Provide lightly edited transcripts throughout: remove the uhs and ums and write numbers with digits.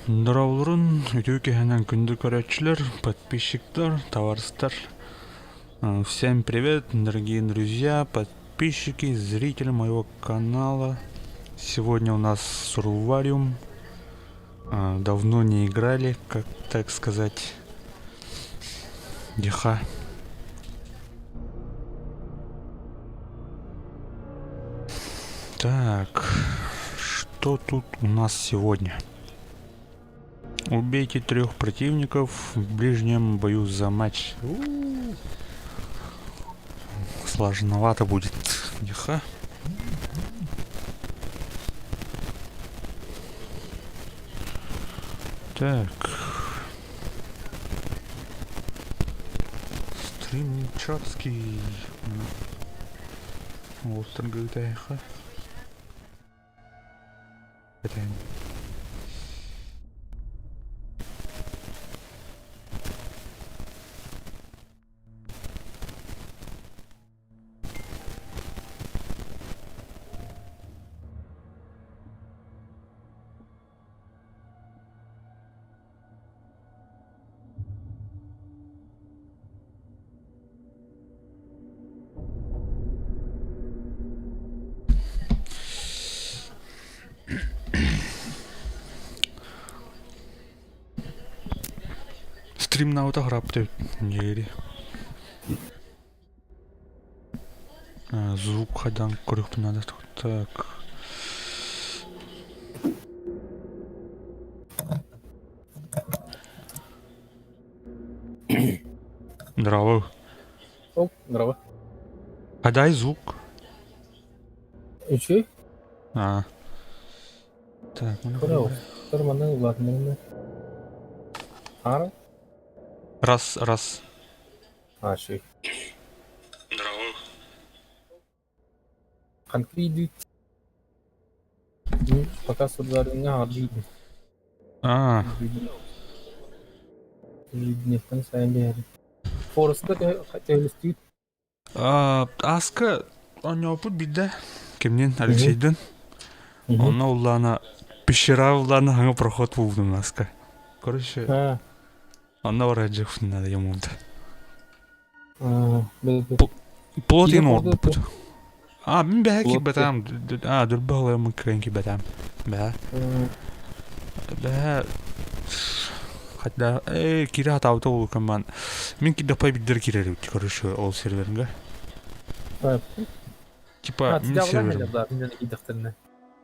Дорооболорун, үтүө киһинэн күндү көрөөччүлэр, подписчиктар, товарыстар. Всем привет, дорогие друзья, подписчики, зрители моего канала. Сегодня у нас Сурвариум. Давно не играли, как так сказать. Диха. Так, что тут у нас сегодня? Убейте трех противников в ближнем бою за матч. У-у-у. Сложновато будет. Диха. Так. Стримчатский. Уолтаргытайха. Стримнаабыта храпты диэри. Звук хайдан көрүөхпүн наада. Так. Здорово. О, здорово. А дай звук. Үчүгэй. А. Так, ну Браво. Торманы улаатыннарына. Аара? Раз, раз. А, үчүгэй. Здорово. Хантыы Пока сурдарыҥҥа аҕардыыбын. А. Виднехтэн сайан биһэри. Фореска төһөлөстүүт? Ааска оонньооппут биирдэ кимниин Алексейдыын. Онно уллаана пещера уллаана хаҥа проход булдум ааска. Короче, онно бараджык надо ему-то. Плот ин оҥорбуппут. А, мин бэһэ киирбэтээм. А, дүрбэ халайаммын кыайан киирбэтээм. Бэһэ. Бэһэ Хотя, киирэ хатаабыта улукамман. Мин кирдэхпай биддер киирэр эбит, короче, ол серверга. Типа, мин серверим.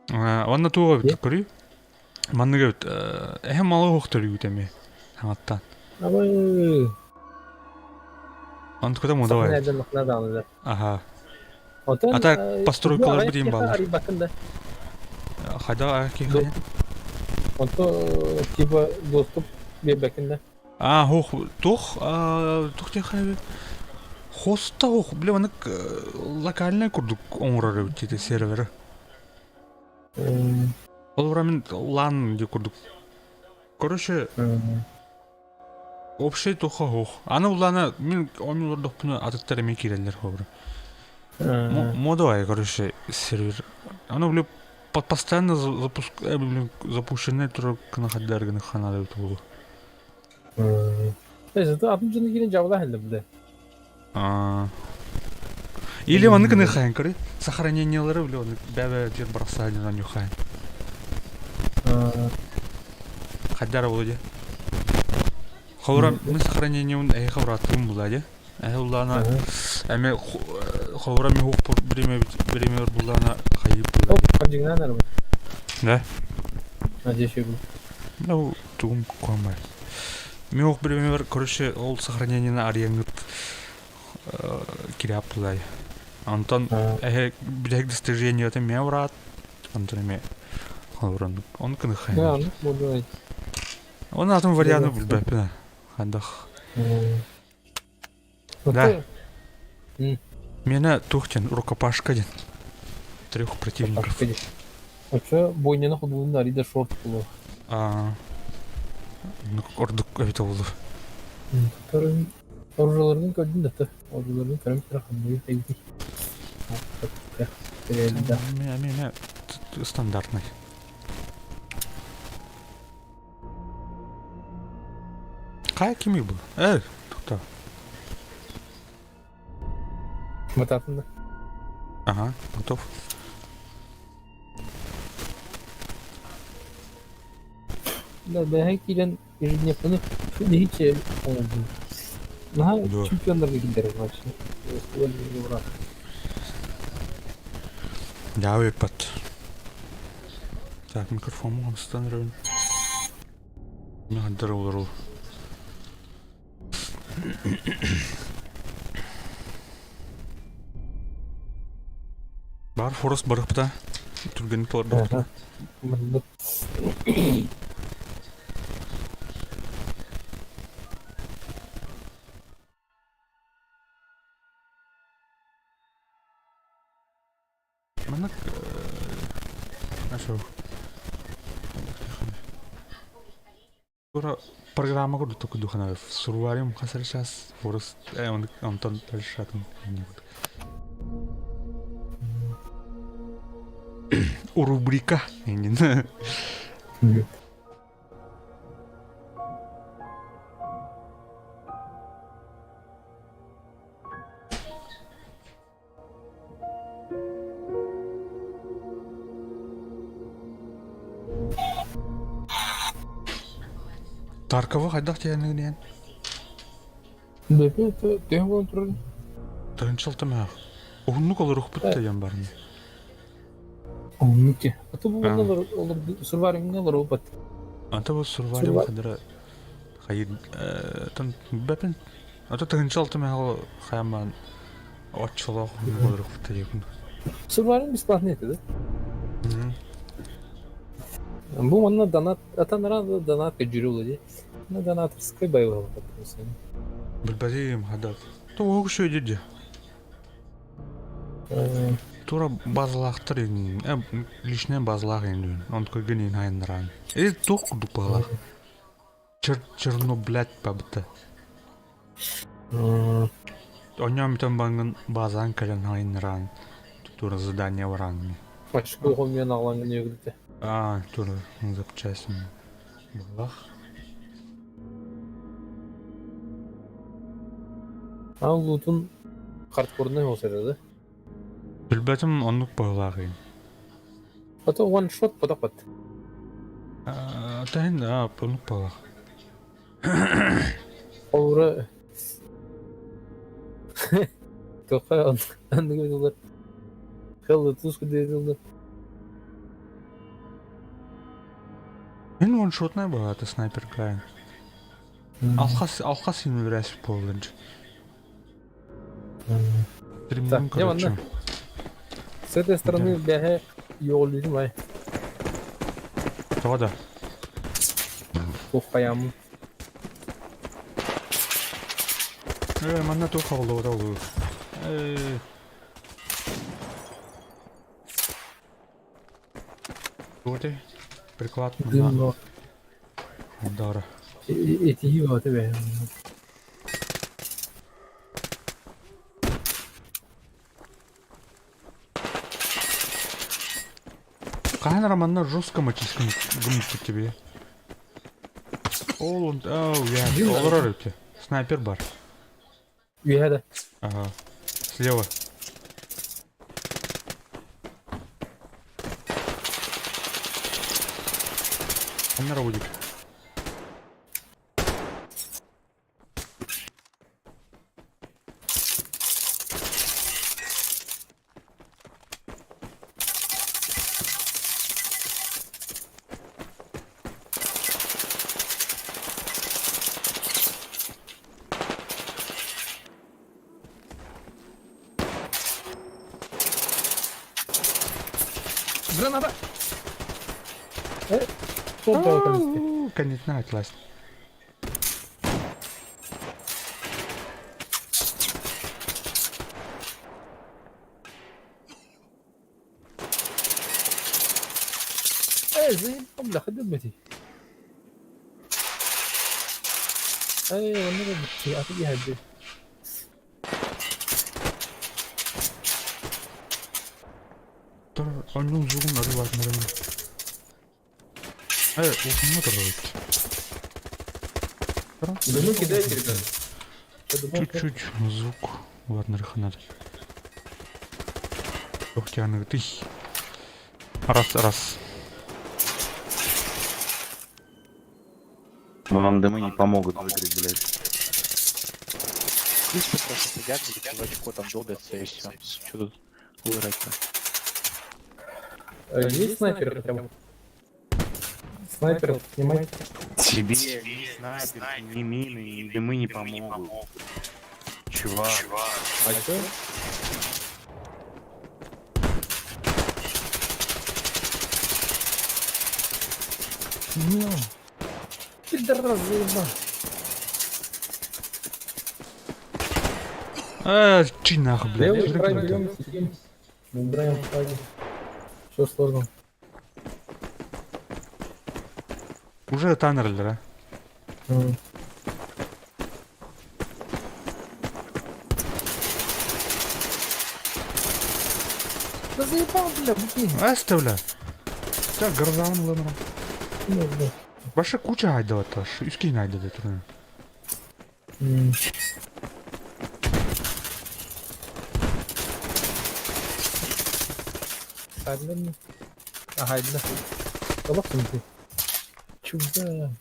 Онно туох эбит, көрүй? Маннык эбит, эһэ малы уохтар үүт эми хаҥаттан. Онтуката модовай. Аха. А так постройкалар бутин баллар. Хайда киһи Онто типа доступ биэрбэккин да. А, хух, тух, тух диэххэ Хоста хух, бile маннык локальный курдук оҥорор эбит дии сервері. Ол мин лан дии курдук. Короче, общий туха хух. Аны улаана мин оонньуулордохпуна атыттар эмиэ киирэллэр хобура. Модовай, короче, сервер. Аны бile постоянно запуск, блин, запущенный турар гына хаддар гына ханада тугу. Зато атын дьону киирэн дьаабылаах эллэ бile. Или оны гына хайын көрүй. Сохранениелары бile оны бәбә жер бросали нюхайын. Хаддар болу Холура мин сохранениебын эһиэхэ бырааттыгым булаа дии. Эһэ улаана эми холура ми хук бириме биример булаана хайып булаа. Хадьыгынан арбын. Да? Надеюсь, Ну, тугум куамай. Ми хук биример, короче, ол сохранениени арыйаҥҥыт кириап булай. Онтон эһэ бүтэһик достижениета миэ ураат, онтон эми холуран он кыныхай. Да, ну, буду. Он атын варианы билбэппин хайдах. Да. Миэнэ туох диэн рукопашка диэн. Трех противников. Очо бойняны худуун арида шорт булу. А, ордук эбитэ буолуо. Оружиеларын көрдүм да оружиеларын көрөн турар ханныгы эбитий. Миэнэ стандартный. Хайа кимий бу? Эй, тохтоо. Бататын да. Ага, готов. Да, бэһэ киирэн ежедневканы нэһииччэ оҥордум. Наһаа Да. чемпионнарга киллэрэр вообще. Дьаабы ыппат. Так, микрофоммун хамсатан эрэбин. Мин олору. Бар Форест барыппыта. Түргэнник толордохпут. Маннык. Маннык Нашел. Тура программа курдук токуйдухана сурварим хасар сейчас Форест онтон дальше атын рубрика эҥин. Тарковы хайдах тиэнигинэн? Дэпи төһө буолан турар? Тыһыынча Уһуннук олоруохпут да диэн баран. Оннук дии. А то бу манна олор сурвариҥҥа олоробут. Ата бу сурварим хадара хайыр тан бэпин ата 16 хаяман оччолоох уһуннук олоруохпут да диэкин. Сурварим бесплатный это, да? Бу манна донат, ата нара донат кэдьүрү дии. На донаторской боевой. Билбэтим хадат. То оҕу шөйдү дии. Тура базалаахтар личнэй базалаах иҥдүүн онтука гинин хайыннараан. Э туох курдук быһалаах. Черно блядь бабыта. Онньоон бүтэн баҥҥын базаан кэлэн хайыннараан тура задание бараан. Очко хомуйан аҕалаҥҥын үөгүлүтэ. Аа тура запчасть быһалаах. Аан луутун хардкорнай оҕус этэ да? Билбэтим оннук быһалаах иһин. А то one shot потопот. Таһын оннук быһалаах. Холобура туохха оннук ыытыллар Хелло туску диэтилэр. Мин one-shotнай быһаата снайперкаайын. Алхас алхас иҥүрээс буоллун. Так, я манна. С этой стороны бэһэ йоҕуллуутум ай. Тоҕо да? Туох хайааммын. Э, манна туох хааллыбыта олуу. Э. Вот и приклад Дымно. Удара. Этиһии бөҕөтө бэйэм. Хаһан романна жестко мачистым гыммыппыт тебе. Ол он, ау, я, олорор эбит. Снайпер бар. Үөһэ да. Ага. Слева. Камера будет. Граната! Э, суол кэлистэ. Кэннитинэн атлас. Э, заебал, бля, خدمتي. ايوه والنبي اعطيها البيت. Оонньуу зугун арыылаатынарым. Э, уһунна турар эбит. Да ну кидайте, ребят. Чуть-чуть звук. Ладно, надо. Ох, ты. Раз, раз. Вам дымы не помогут выиграть, блядь. Здесь просто сидят, блядь, в очко там долбятся и все. Что тут выиграть-то? Есть снайпер хотя бы? Снайпер, снимай. Тебе ни снайпер, ни мины, ни дымы не помогут. Чувак. А чё? Ну. Пидорас, заебал. Чи нахуй, блядь. Левый край берем, сидим. Выбираем флаги. Что сложно? Уже танерлер, а? Да заебал, бля, бути. Оставля. Так, грозан лымра. Ваша куча айдала таш. Үскин айдала турна. Хайден. Ага, да. Колофнутый. Чудо.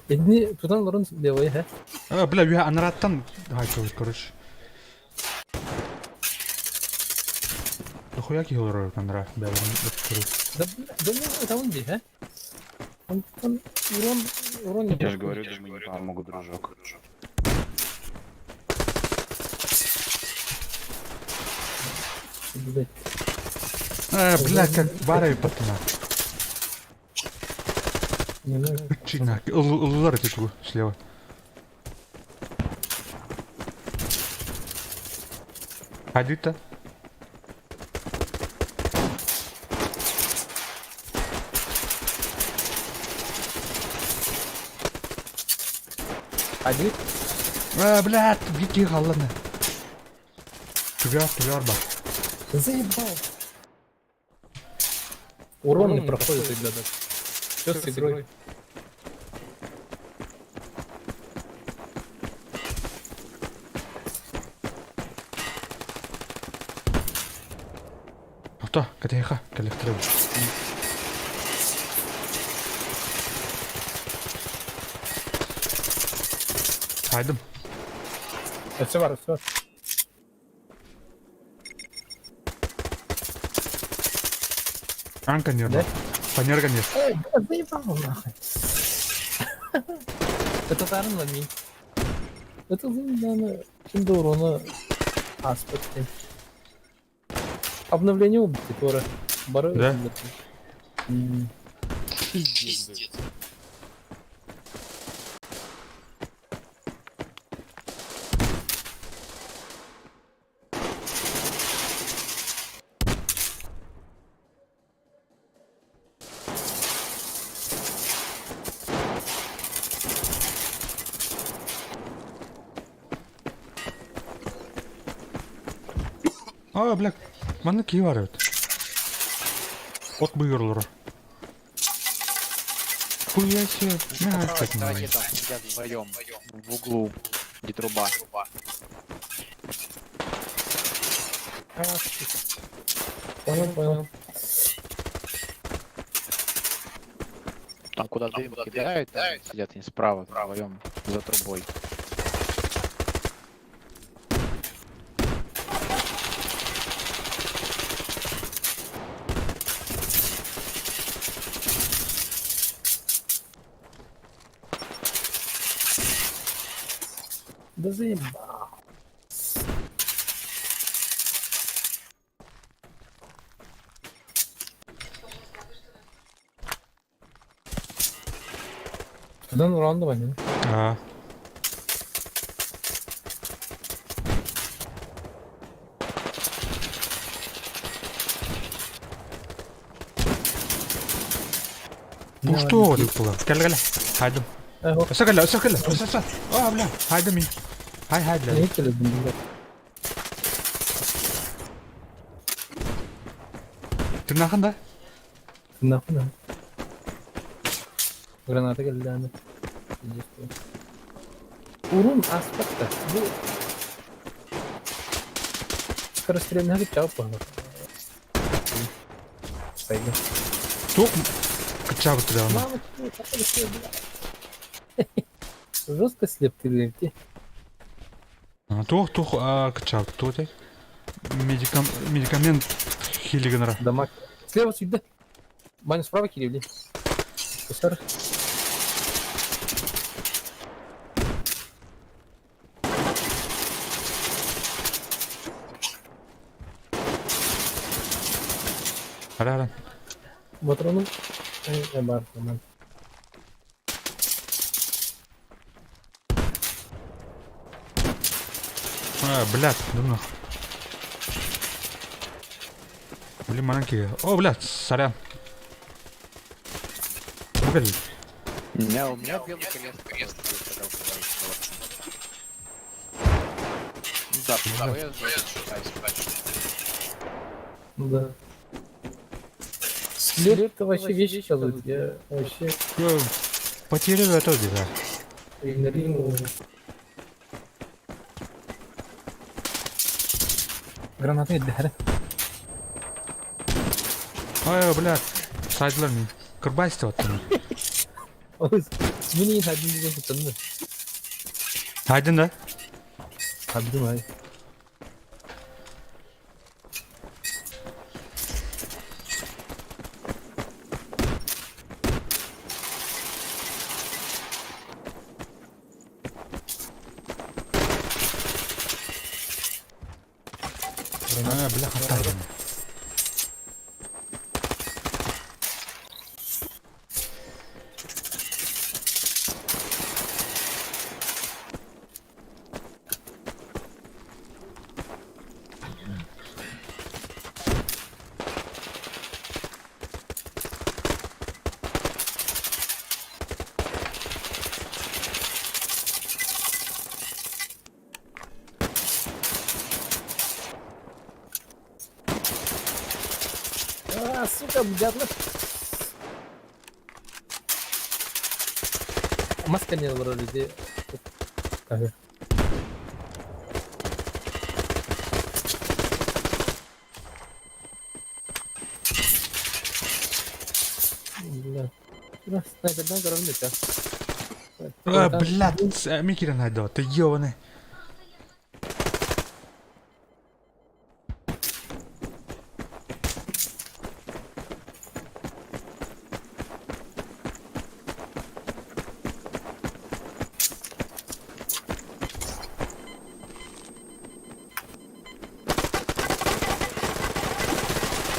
Одни туда лорен левый, ха? А, бля, я анраттан айдала, короче. Дохуя килорор анра, бля, Да, да, ну, это он где, а? Он, он, урон, урон не Я же говорю, дымы не помогут, дружок. Блядь. А, бля, как бары патына. Не, ну, Чи нахуй. Лулар эти слева. Хайдыта. Один. А, блядь, бити халланы. Түгәр, түгәр бар. Заебал. Урон не проходит, ребята. Все с игрой. Ото, катеха, коллекторы. Хайдым. Все, бар, все. Ан конер. Да? Фанер конер. Эй, бля, заебал нахуй. Это таран ломи. Это заебано. Чем до урона аспекты. Обновление убити, Тора. Бары. Да? Пиздец. А, бля, маны ки бар эбит. От буйырлары. Хуя себе. На Мя, правой так стороне там сидят вдвоем. В углу. Где труба. Понял, понял. Там куда дым кидают, там сидят они справа вдвоем за трубой. Да заебал. Туда урон давай, не? А. Ну что, было? Кәл, кәл. Хайдым. Өсө кәл, өсө кәл, өсө, өсө. А, бля, хайдым мин. Хай, хай, бля. Не келе, Ты нахын да? Нахуй, да. Граната кэллэҕинэ Урун ааспат да, бу скорострельноһы кыччаабыт буолар. Сайдым. Туох кыччаабыт даҕаны. Мама, Жестко слеп ты Туох туох кыччаабыт туох этэй? Медикам медикамент хилигинара. Дамаг. Слева сюда. Ваня, справа Кирилл. Кусар. Ара-ара. Ботрону. Бар, нормально. А, блядь, думаю. Блин, маленький. О, блядь, сорян. Погоди. У меня белый крест, крест, когда убиваешь чувака. Ну да, ПВС, Да. Слеп-то вообще вещи делают. Я вообще Потеряю это да. игнорирую. Граната дэһэрэ. Ой, блядь. Сайдылар мин. Кырбайсты оттон. Мин один деген куттанды. Хайдын да? Хабдым ай. А, бля, хатайдын. А, сука, блядь. Маска не вроде. Ага. Бля. Да, снайпердан көрөмүн да. А, блядь, Микирен хайда, ты ёбаный.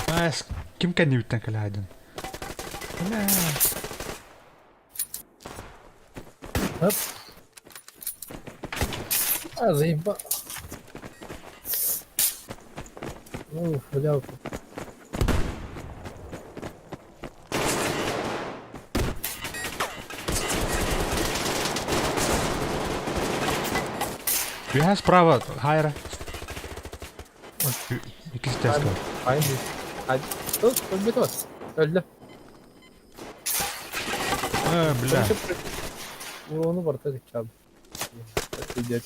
А, с ким кэннибиттэн кэлэ хайдын? Бля. Оп. А, заеба. Ну, бля. Үһэ справа, хайра. Иккис теска. Ай, ай. Тут, өлбөт вот. Өлдө. Э, бля. Урону барта кыччаабы. Идет.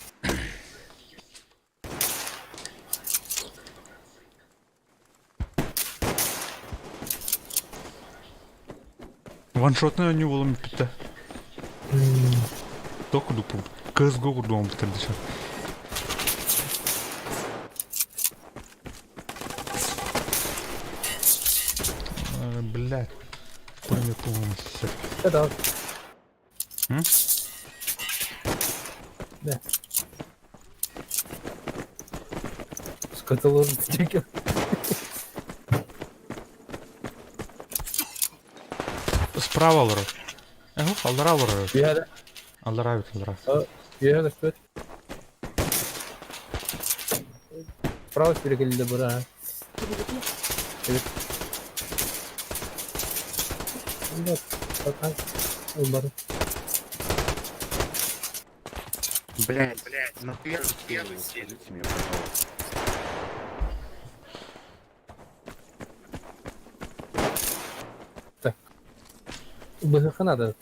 Ваншотный не булым битте. Току дупу. CSGO курдуом биттерди. Блядь. Пулемет, по-моему, всё-таки. Это М? Да. Сколько ложится чеки. Справа олорор. Эх, аллара олорор. Я Аллара бит, аллара. Я да что это? Справа перекали добра. Да, пока. Удар. Блять, блять, на первую серию, скажите мне, пожалуйста. Быһыха надо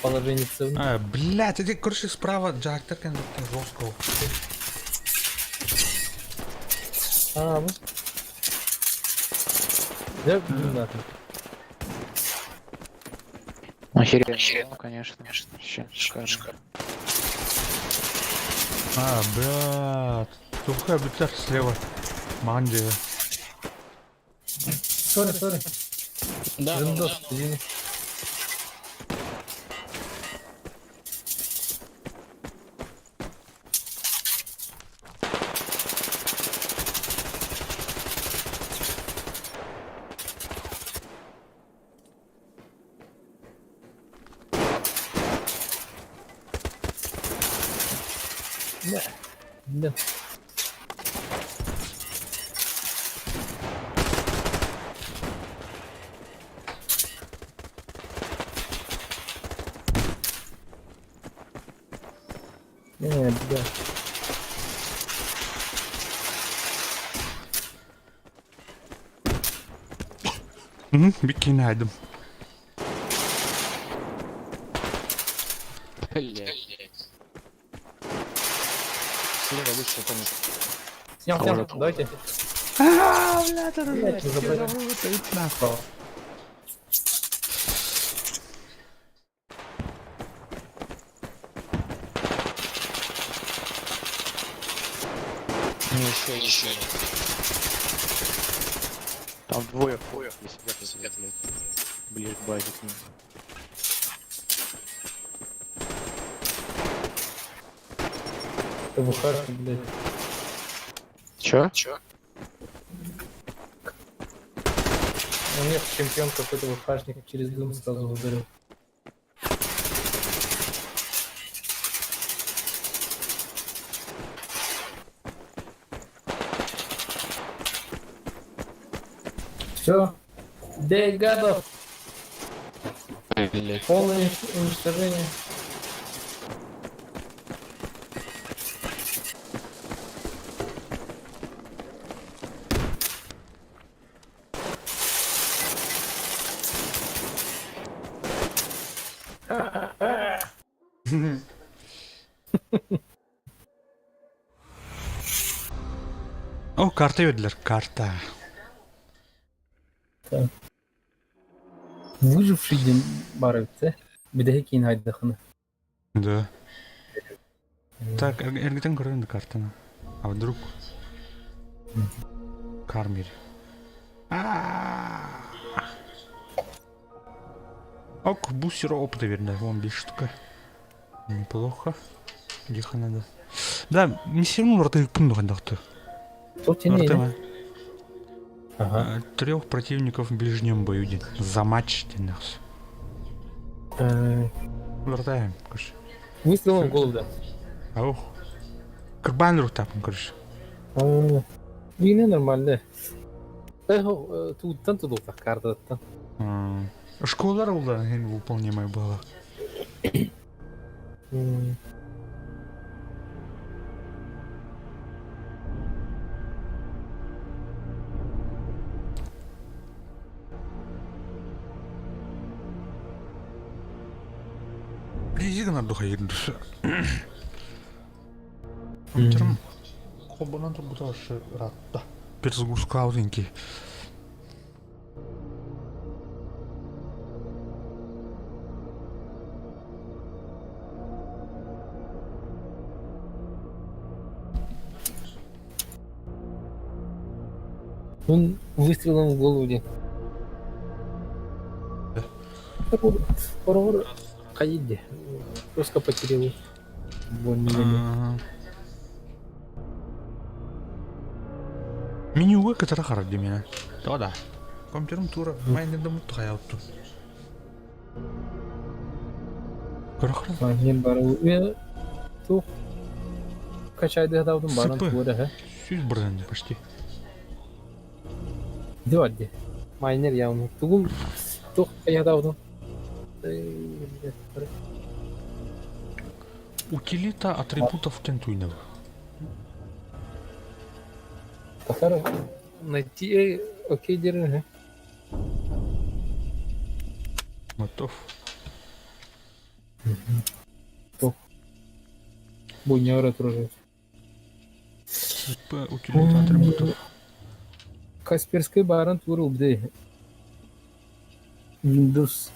положение. А, блядь, эти, короче, справа Джактер жестко. А, ну. Да, нахуй. Охеренно, конечно. Вообще шикарно. А, блядь. Тухай битер слева. Манди. Сори, сори. Да, Жендос, извини. Да. Да. Не, да. Бикини айдым. Блять. Слева вышел там. Снял, снял, давайте. А, блядь, это Блядь, забрали. нахуй. Не, еще, еще. Там двое в сидят, блядь. Ближе к базе к ним. Это бухарка, блядь. Чё? У меня чемпион какой-то бухаршник через дым сразу ударил. Все. Дей гадов! Блять. Полное уничтожение. О, карта бердилер, карта. Выживший день барыпты. Бидэһи киин хайдахына. Да. Так, эргитен көрөн картаны. А вдруг? Кармир. Ок, бустер опыта верно, вон без штука. Неплохо. Лихо надо. Да, не все равно рты пунду хандахты. Тут тени. Ага. Трех противников в ближнем бою дин. За матч дин нахс. Вратаем, короче. Выстрелом в голову, да. Аух. Кырбан рутапын, короче. Війни нормально. Туттан тудултах картаттан. Школалар ол да выполнимая была. Лизигна духа едуса. Терм хобонан тургуташы ратта. Перезагрузка аузеньки. Он выстрелом в голову де. Хайди. Просто потерял. Менюга кытара харат демена. Да да. Компьютерым тура. Майнерді мұтты қаяутту. Көрі Майнер бар. Мен тух качайды хадавдым баран Сыпы. тура ха. Сүз бірден почти. Диодди. Майнер явно. Тугум тух качайдавдым. Утилита атрибутов тентуйнова. Тахара найти окей дерен. Вот. ботов. Буйняра тоже. ЦП утилита атрибутов. Касперский баарын тугур убды. Windows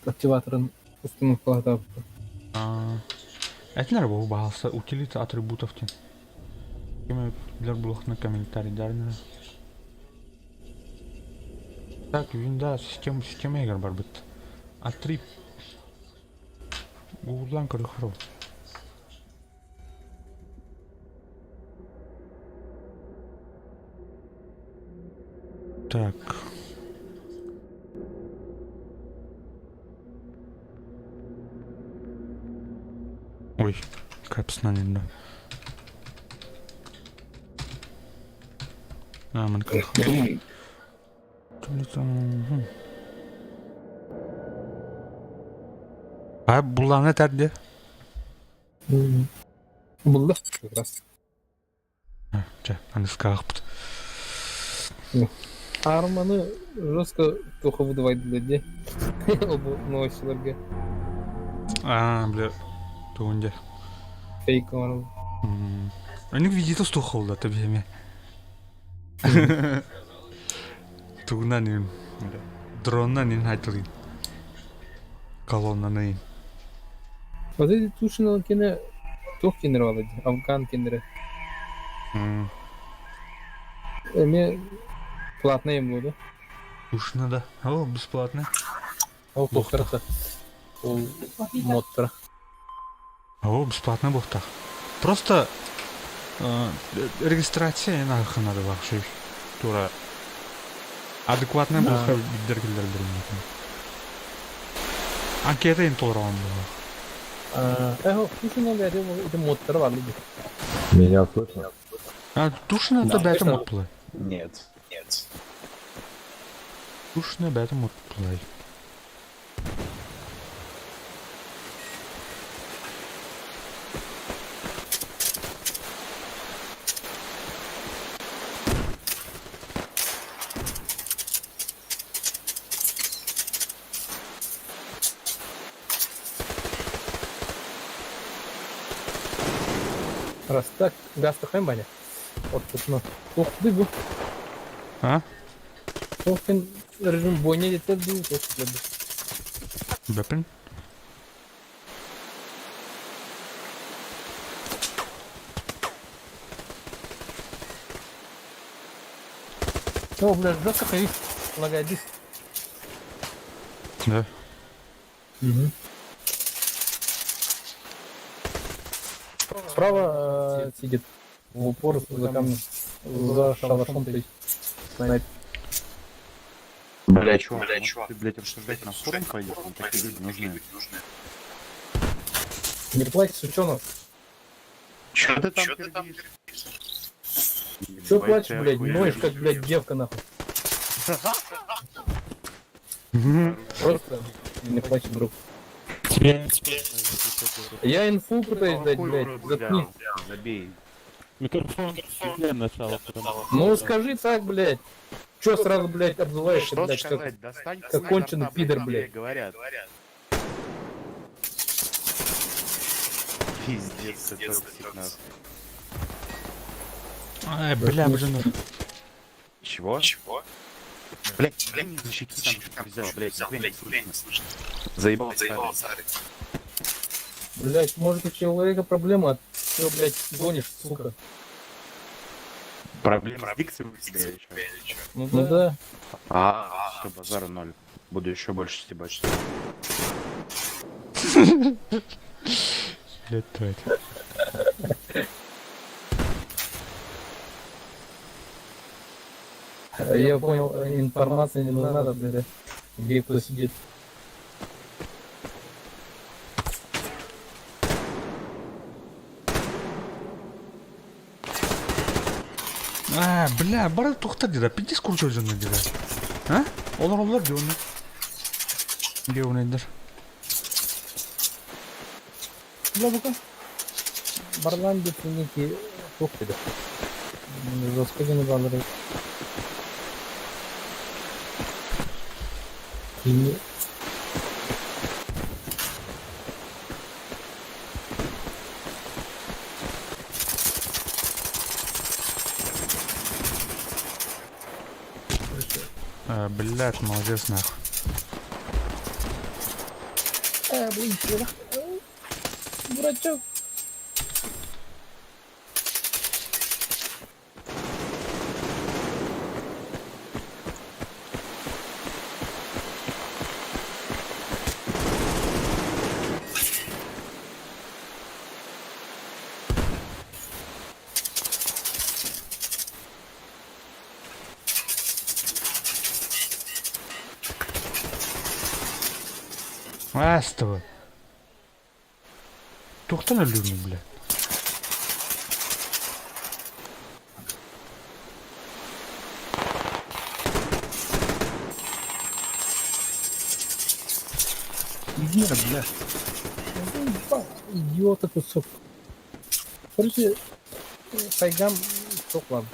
активаторын установкалатаабыт. Этилэр бу баһалса утилита атрибутов диэн. Ким билэр булуохтана комментарийдарына. Так, Windows система система игр барбыт. Атриб. Гуглан көрөхөрө. Так. Ой, капсынан инде. А, мин А, булланы тәрде. Булла как раз. Чэ, аныскаахпыт. Арманы жестко туха выдавать дии. Обу новостиларга. А, бля, тугун дьэ. Фейк оҥорон. Они видеото стухолла табиэме. Тугунан им дроннан ин хайтылын. Колоннаны ин. Вот эти тушиналар кene туох кинер бар дии, Афган кинери. Эмиэ платный им буолуо. Тушина да. О, бесплатно. Ол туохтара ол модтара. О, бесплатно буохтаах. Просто регистрация эн надо вообще. Тура адекватная буолха биддер киллер Анкета ин толорон буолла. Эхо, Тушина бэйэтэ ити модтара баар дии. Меня слышно? А, Тушина это бэйэтэ мод плay. Нет. Нет. Тушина бэйэтэ мод плay. Раз так, газ тахайм Ваня. Ортотуна. Туох бу. А? Туохтан режим бойня диэтэр дуу, туох Бэпин? О, бля, жестко ходи. Лагает. Да. Угу. Справа сидит в упор за камнем, за шалашом, то есть снайпер. Бля, чувак, Бля, чувак, ты, блядь, рассуждать на форум пойдешь, там такие люди нужны. Не плачь, сучонок. Чё ты там пердишь? Чё плачешь, блядь, ноешь, как, блядь, девка, нахуй. Просто не плачь, друг. Я инфу пытаюсь дать, блядь, заткнись. Забей. Микрофон начало. Ну скажи так, блядь. Чё сразу, блядь, обзываешься, Что блядь, как, сказать? Достань как хуй изо конченый рта, пидор, блядь, блядь. Говорят. Пиздец, это toxic, нахуй. Ай, бля, блин. Чего? Чего? Блять, блядь, не защити там, взял, блядь, нихуя не слышно. Заебал, заебал. Блядь, может у человека проблема, а ты, блядь, гонишь, сука. Проблема с дикцией у тебя или чё? Ну да. А, все, базара ноль. Буду еще больше стебать. Блядь, твою. Я понял, информация не нужна, блядь. Где кто сидит. А, бля, бары тухта дира, пиздец курчу жөнү дира. А? Олар олар дионы. Дионы дир. Бля, бука. Барлан деп некий тух dedi. Жестко не балдыры. Кини. А, блядь, молодец нахуй. Э, блин, чего? Дурачок. Астова. Тухтан өлүүм блядь. Иди, бля. Заебал, идиота кусок. Короче, сайгам токлан.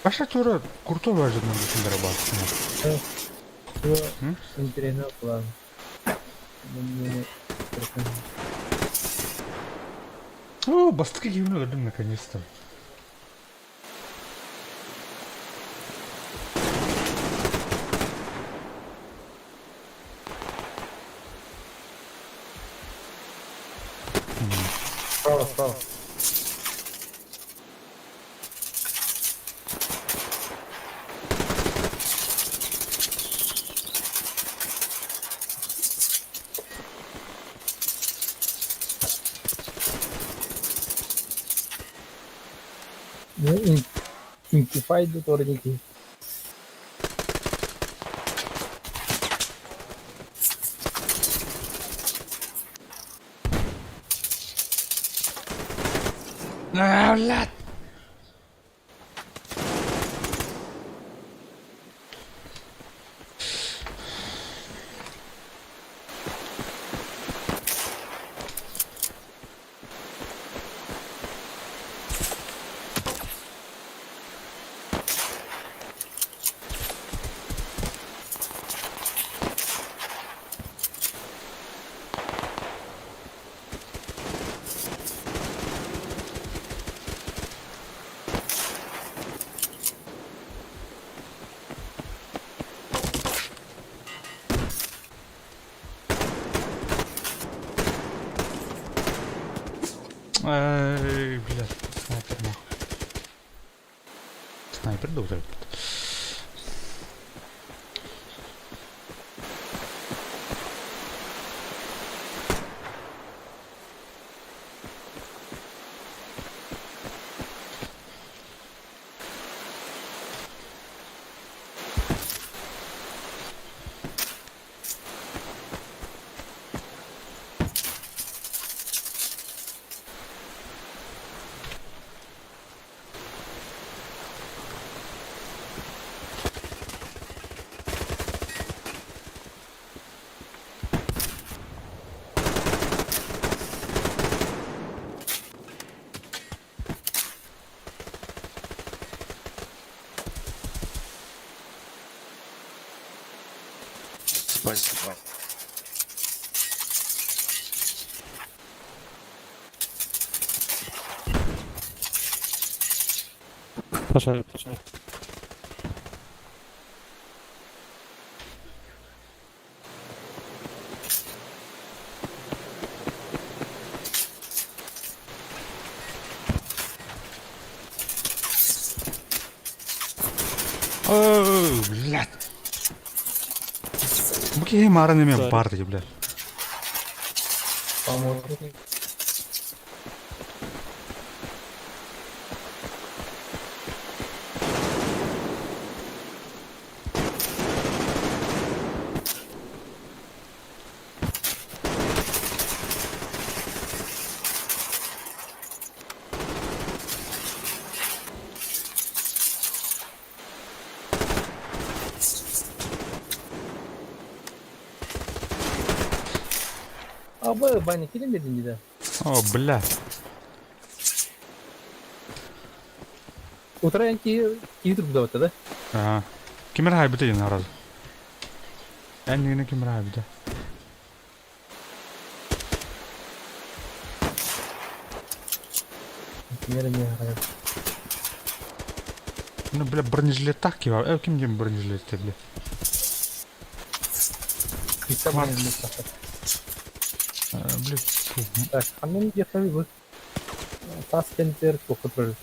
Паша тура курто важно на дорабатывать. Интересно план. О, бастыки гимну дадим наконец-то. Справа, справа. Интифайду торники. А, блядь! Эй, блядь, снайпер нахуй. Снайпер да ударит. Спасибо. Пошли, пошли. О, блядь. Бу киһи маарын эмиэ Sorry. баар дии, блядь. Помощник. Абы, Баня, килин бердин дии. О, бля. Утра ки киһи турбут да? Ага. Ким эрэ хаайбыта диэн араз. Эн нэгинэ ким эрэ хаайбыта. Кинилэр эмиэ аҕай. Ну, бля, бронежилеттах киһи Э, ким диэн бронежилетте, бля? Кыйса бронежилеттах. Бля, фу. Так, ханнан диэххэ бу? Тас кэнтиэр туохха турар?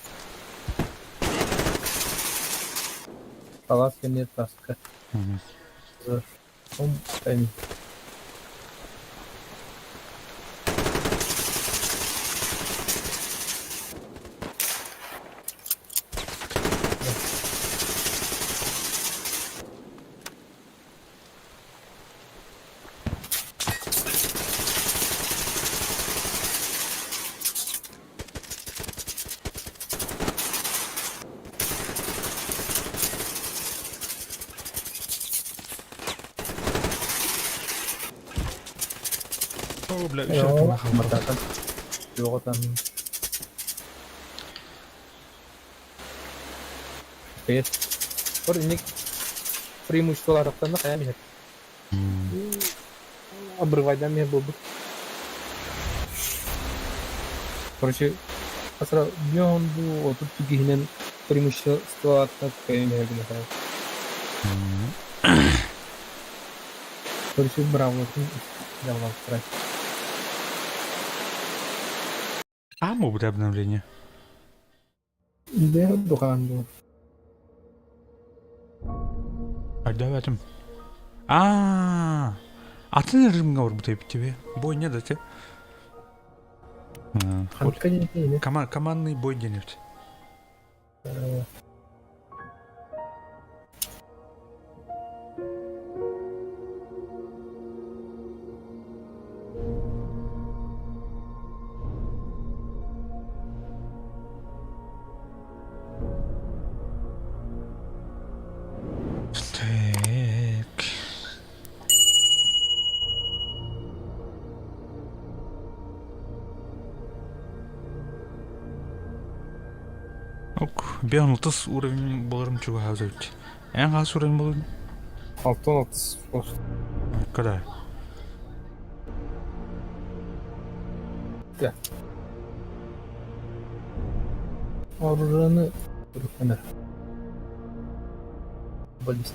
Талас кэнниэр таска. Ом О, бля, үс эрэ Мататан. Юоҕутан. Привет. Бор инник преимуществоларыттан хайа биһэр. Обрывайдан миһэр буолбут. Короче, асра днём бу отут киһинэн преимуществоларыттан кайан биһэр гына Короче, браво, явно А, будет обновление. Да, духан был. А давай там. А, а ты режим говор будто тебе. Бой не дать. Командный бой где-нибудь. Так. Ок, бен 30 уровень боларым чугаһаабыт. Эн хас уровень болун? 6 болар. Когда? Да. Оружаны руханар. Баллист.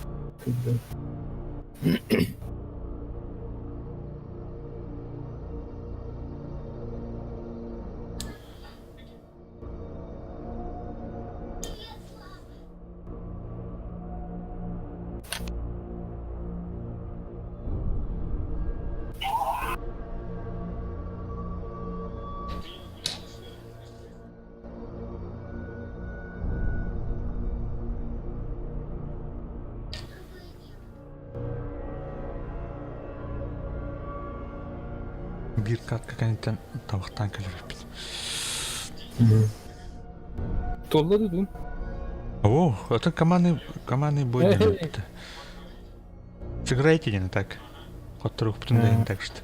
Биир катка кэнниттэн табахтаан кэлэр эбиппит. Туолла дуу? О, это командный бой диэн эбит. Сыграйте диэн так. Хотторуохпутун да так что.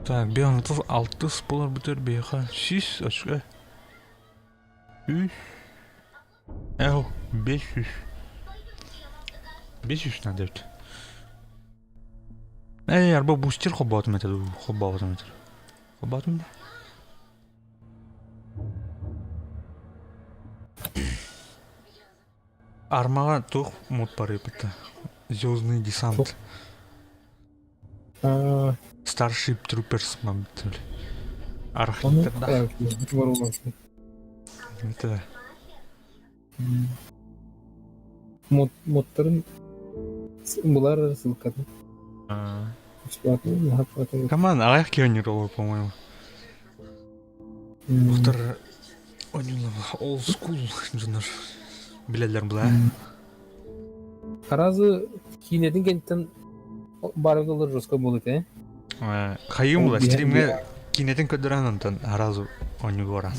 Так, бен алтыс болар бүтэр биэхэ сис очка. Үс. Эл, 500. 500 надо эбит. Эй, арба бустер холбоотум этэ дуу, холбообутум этэ. Холбоотум да? Армаҕа туох мут барыйбыта? Звездный десант. Starship Troopers мамтыл. Архитектор. Это Модтарын булар ссылкатын. Команда аҕыйах киһи роллу, по-моему. Ухтар old school дьоннор билэллэр була. Аразы киинэтин кэнниттэн барыгылыр жестко буолут ээ. Хайым була стримҥэ киинэтин көрдөрөн онтон аразу оонньууга баран.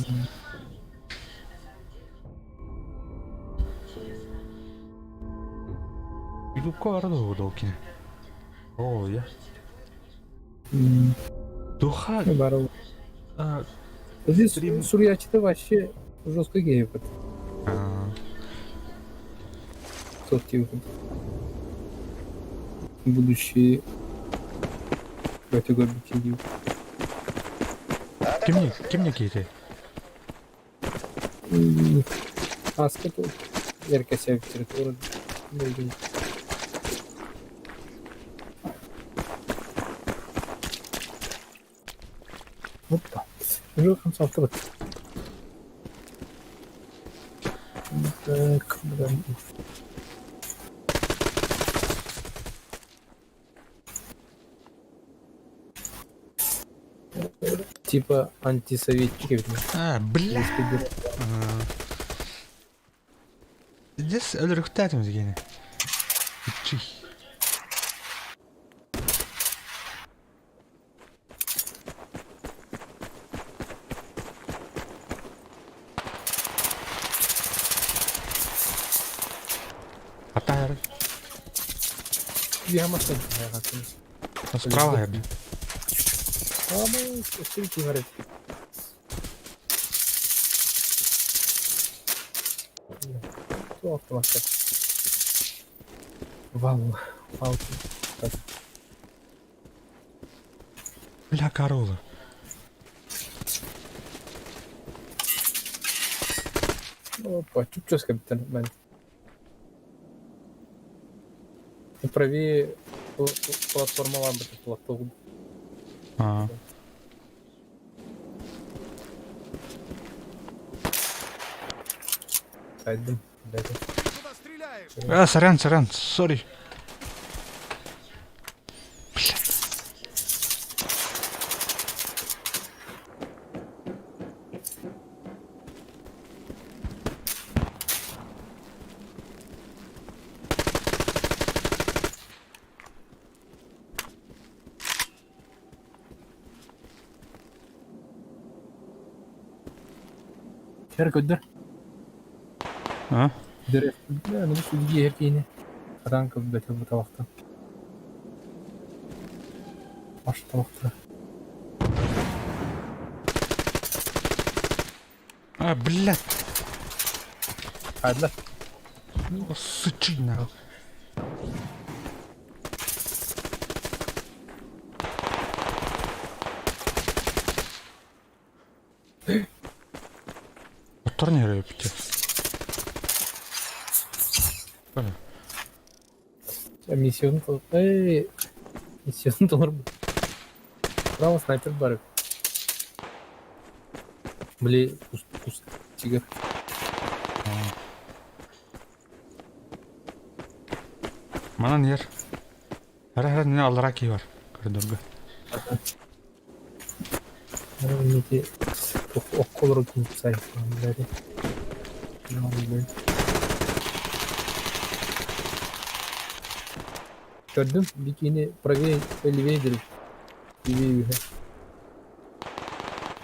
Ютубка бара да ол кине. О, я. Духа. Бары. Здесь суруйааччыта вообще жестко гейбит. Тот тип. Будущие өтө көрбүччэ дии. Кимне, кимне киһи? Ааска эркэсэ литература Опа. Уже хамсалтыбыт. Так, Типа антисоветчик эбит. А, бля. Здесь өлөрүхтээтим дигени. Ичи. Атаар. Я машина. Справа я, блин. А мы стрики говорит. Автомат. Вау, вау. Бля, корола. Опа, чуть-чуть капитан. Правее платформа лампы, платформа. А. Сайдым, блядь. А, сорян, сорян, сори. Хер көдөр. А? Дөрө. Ну судьи эркини. Атан көбөтө бу табакта. Баш табакта. А, блядь. Хайда. О, сучи, нахуй. Турниры өпті. Бля. Миссионы Эй, миссионы толор. Право снайпер бар. Бли, куст, куст, тигр. Манан ер. Хара-хара не аллара ки бар. Коридорга. Нети окколор кунсай. Блядь. Көрдүм, бикини правее, левее деру. Левее юге.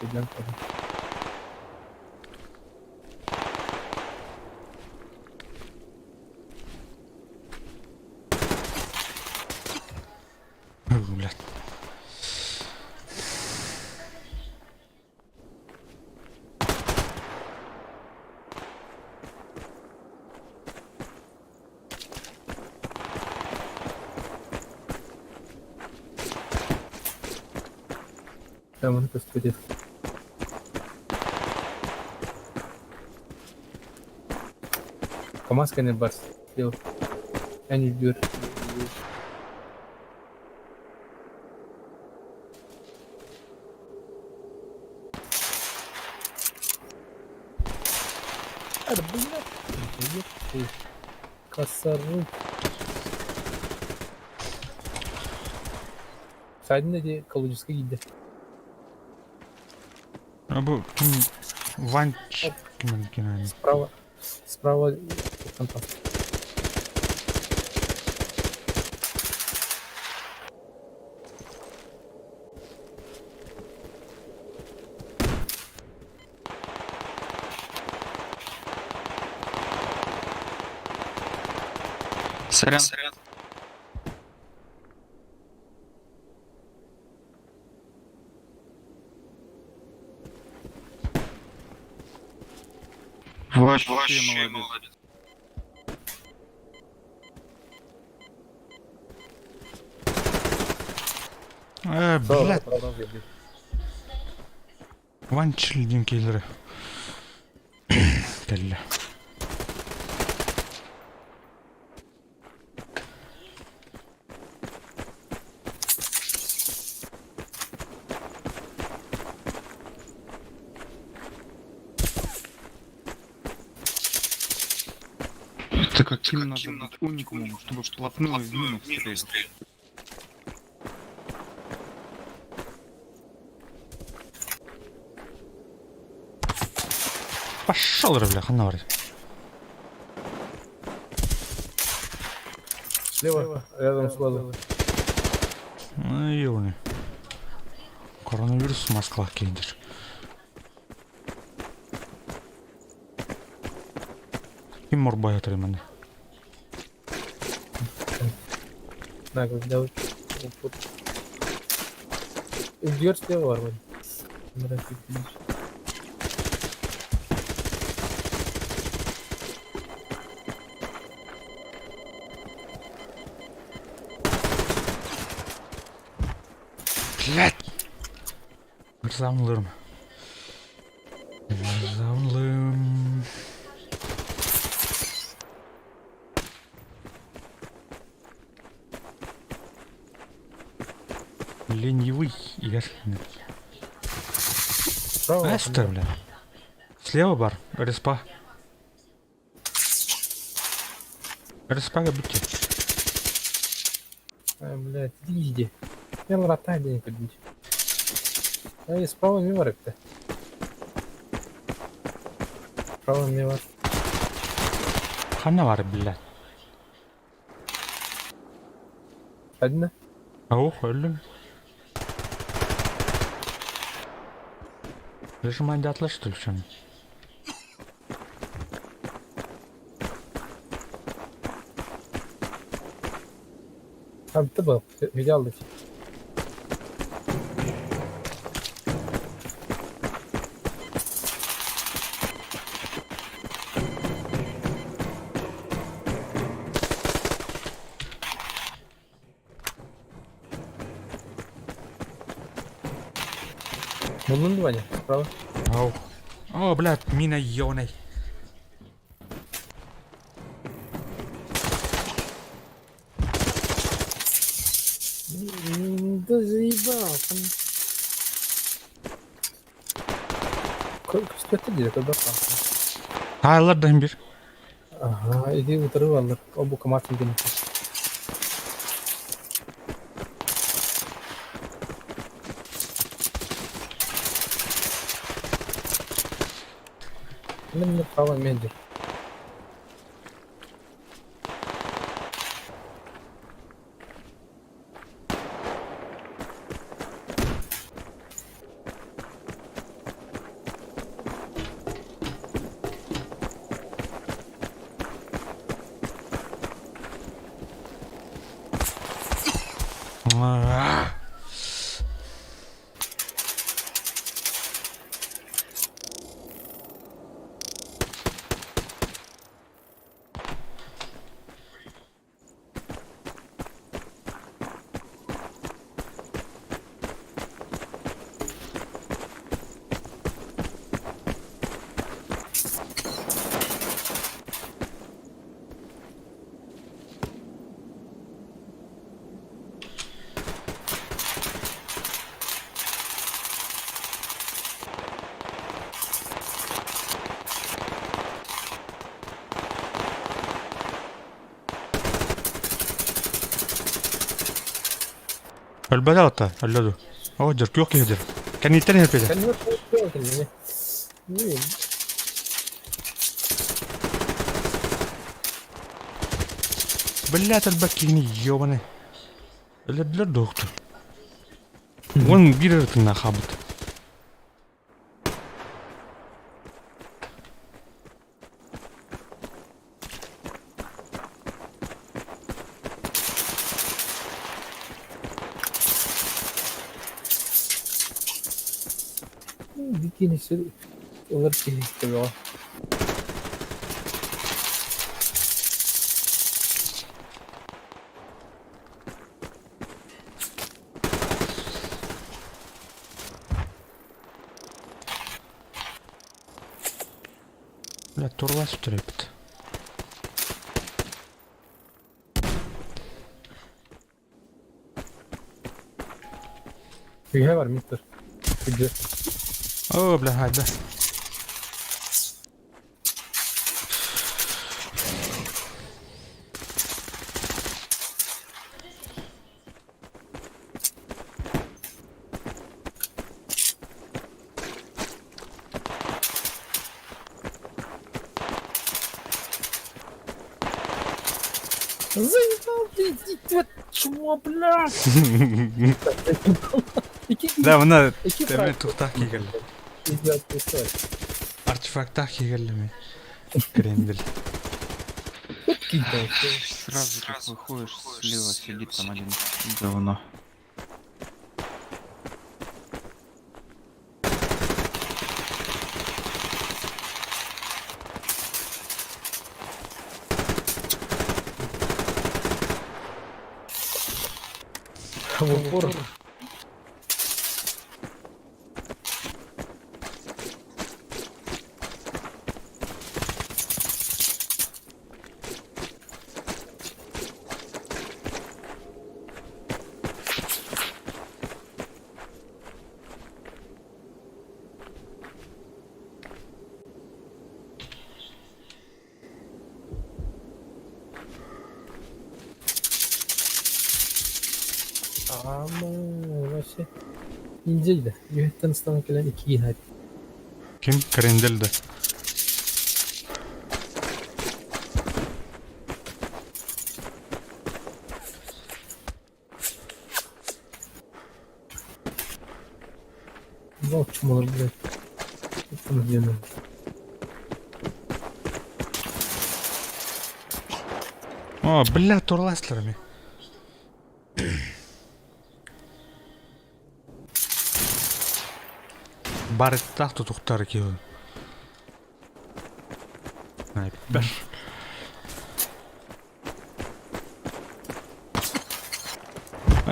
Идем потом. Блядь. Там он просто КамАЗ не барс. Я не дюр. Это, блядь, ты. Косору. Садин де экологической гиде. А бу ким Ванч ким ким Справа. Справа там там. Сорян. Вообще молодец. Блядь. Ванчил диэн киһилэрэ кэллэ. Это каким надо быть уникумом, чтобы вплотную в мину стрелять? Пошел, бля, ханна бар. Слева, рядом с глазом. Ну, ёбаный. Коронавирус Москва киирдэр. Ким морбай отыр манна? На, как делать. Дверь слева, вроде. Блядь! Мырзамлым. Мырзамлым. Ленивый я. Справа. Эстер, бля. Слева бар, респа. Респа бите. Ай, блядь, иди, иди. Я лрота день подбить. Ай, справа мимо рыб-то. Справа мимо. Ханна бар, блядь. Одна. Ох, өллүм. Режим атлас, что ли, в чем? Там ты был, видел ведь. Булдун Ваня, справа. Ау. О, блядь, мина ёбаный. Да заебал. Там... Что это делает? Это Таайлар да бир. Ага, иди утырып алыр. О, бу камат деген. Мен право менеджер. А. Өлбөтө ата, өллөдү. О, дер, күөх киһи дер. Кэнниттэн иһэр Кэннигэр туох кэннигэ. Не. Блядь, өлбөт киһини ёбаный. Өлөрдүлэр доктор. Вон биир ырытына хабыт. Бикини ылар киһи төбөҕө. Бля, турлас сүтэрбит. Үһэ бар мистер. Күдьэ. О, бля, хайда. Заебал, блядь, иди чмо, блядь! Да, мына Iki Теме тухтах кигелли. Пиздец, пиздец. Артефактах кигелли ми. Крендель. Сразу как выходишь, слева сидит там один говно. В упор. Ама, вообще. Индейді. Үйеттен ұстан келен iki гинайд. Ким? Крендель да. Зал чумалар, блядь. Там где О, бля, турласларами. Барыттах тутуктар киһи. Снайпер.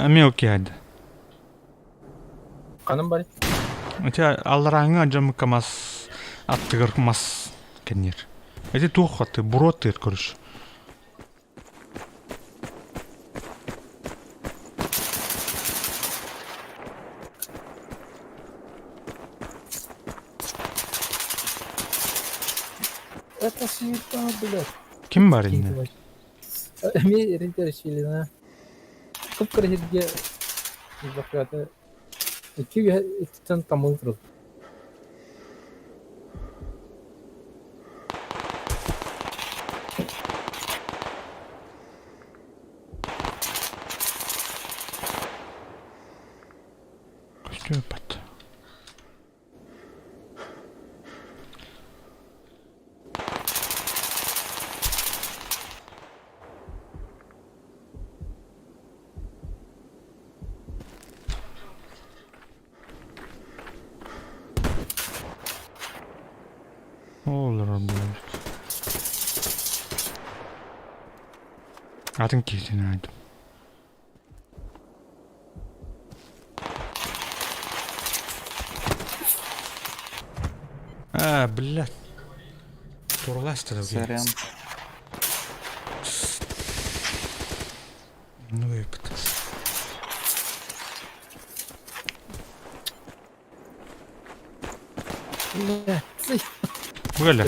Мелкий ад. Каным бар. У тебя аллараңа жамыка мас аттыгыр мас кеннер. Эти туох аты бурот тыр көрүш. Это суета, блядь. Ким бар инне? Ми рентершилина. Кып кырхирге захваты. Iki üstün tamam turur. Көстөпөт. Olur блядь. Атын киһитин айдым. А, блядь. Турластыр. Сорян. Ну и пот. Бля.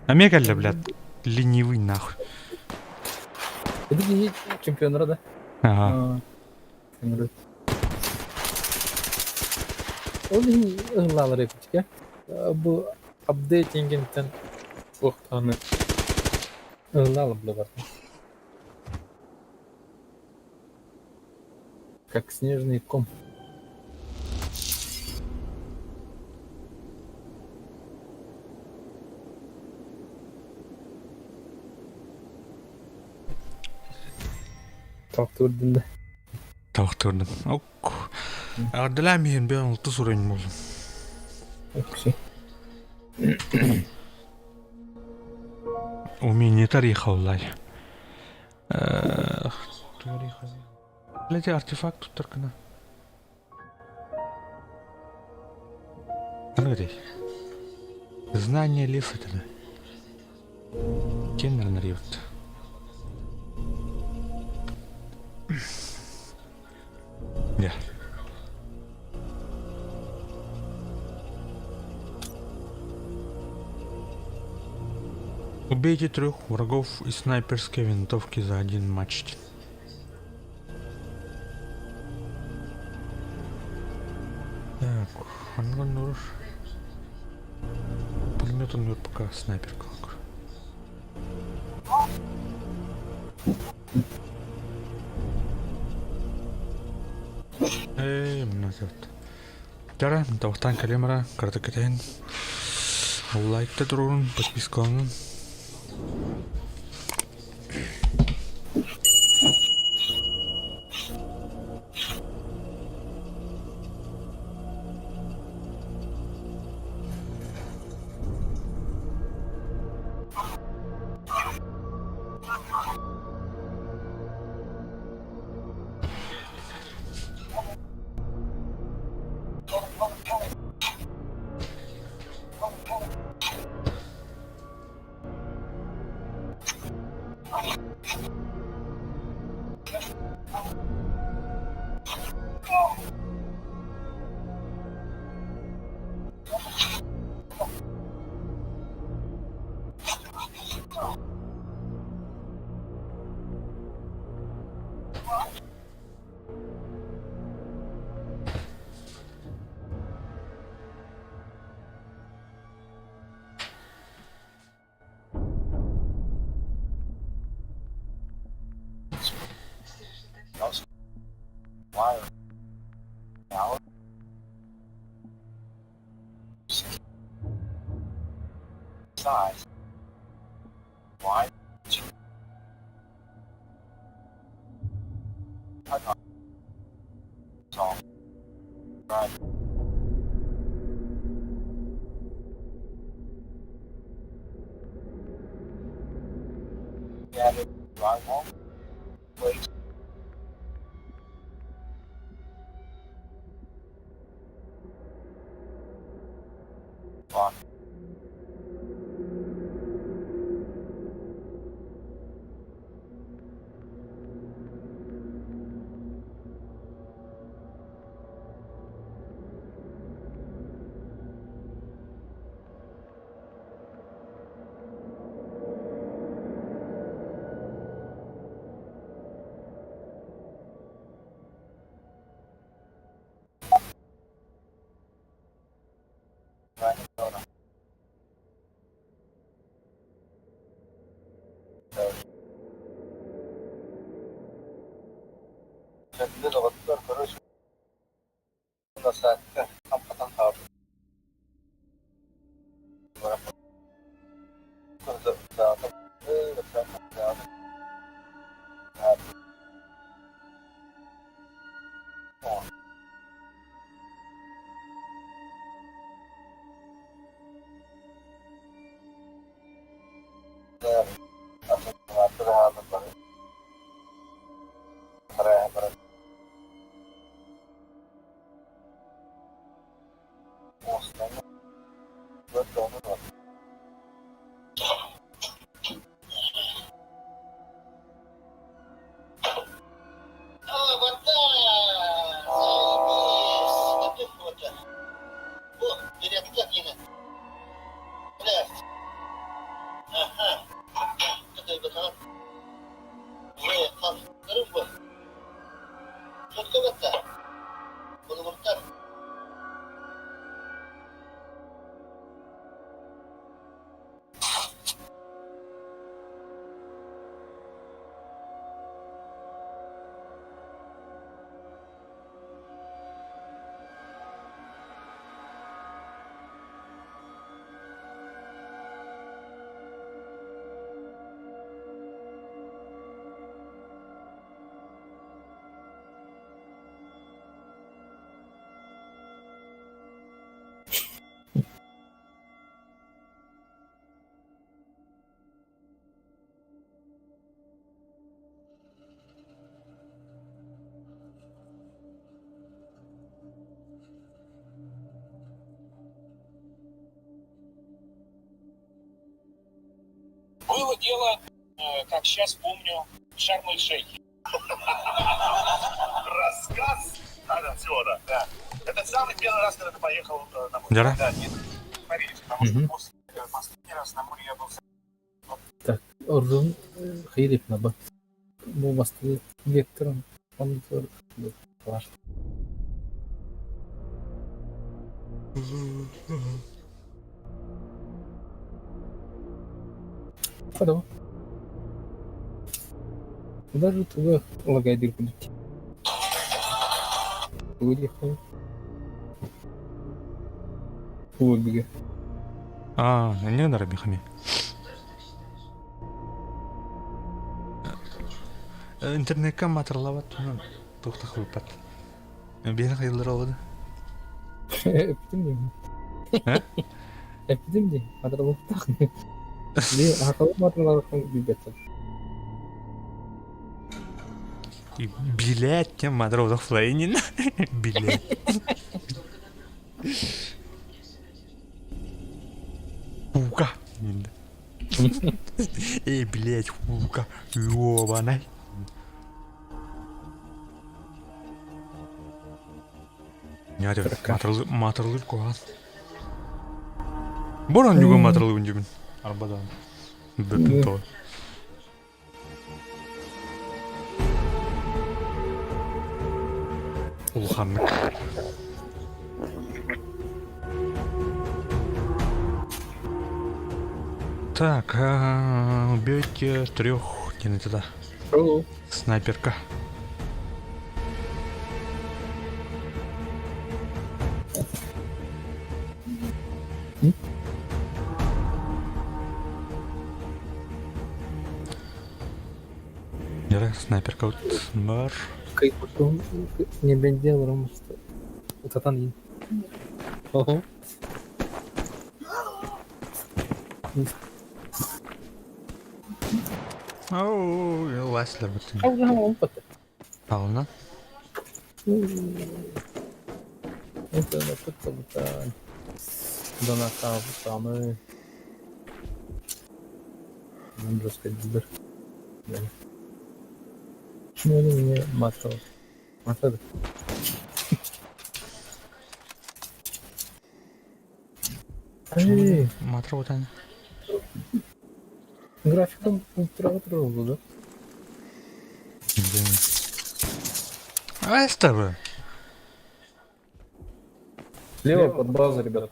Амегаля, блядь, ленивый нахуй. Это чемпион да? Ага. Ол иһин ыһыллаалар эпичке. Бу апдейтингинтен туохтааны ыһыллаала бile бар. Как снежный ком. Тохтуурдун да. Тохтуурдум. Ок. Ардылаам иһин бэйэн алты сурайын буоллум. Окси. Умение тариха улай. Тариха. Блядь, артефакт тут таркана. Аны Знание леса тогда. Кеннер нарьет. Yeah. Убейте трех врагов из снайперской винтовки за один матч. Так, он Пулемет он пока снайперка. Ээ, мына сөп. Дьэ, тоқтан кэлим эрэ, кыратык кэтэһин. Лайкта туруорун, подпискаланын. Было дело, как сейчас помню, в Шарм-эль-Шейхе. Рассказ актера, да. Это самый первый раз, когда ты поехал на море. Дьэ. Да, нет, поверишь, потому что после, последний раз на море я был Так, ордун хайрip наба. Бу басты вектором он бар. Ходу. Даже туга лагайдыр будет. Туга Туга А, не надо бихами. Интернетка матырлабат, туох хылпат. Биһиги хайыллар олоду. Эптим дии. Э? Эптим дии. Матырлыктах. Би акылы матырлыктан билбеттим. Билет тем матырлык флейнин. Билет. Хука. Эй, блядь, хука. Ёбаный. Матырлы, матырлы кугас. Борон югы матырлы үндүмүн. Арбадан. Бөпүн то. Улаханнык. Так, убейте трех, не туда. Снайперка. Нера, снайперка вот бар. Не бендел ромус. Татан. Ого. Оу, ласлер бутын. Ална. Это на Донata самый. Нам же Мне матал. Матал. Матро вот они. Графиком ультра да? А это Слева под базу, ребят.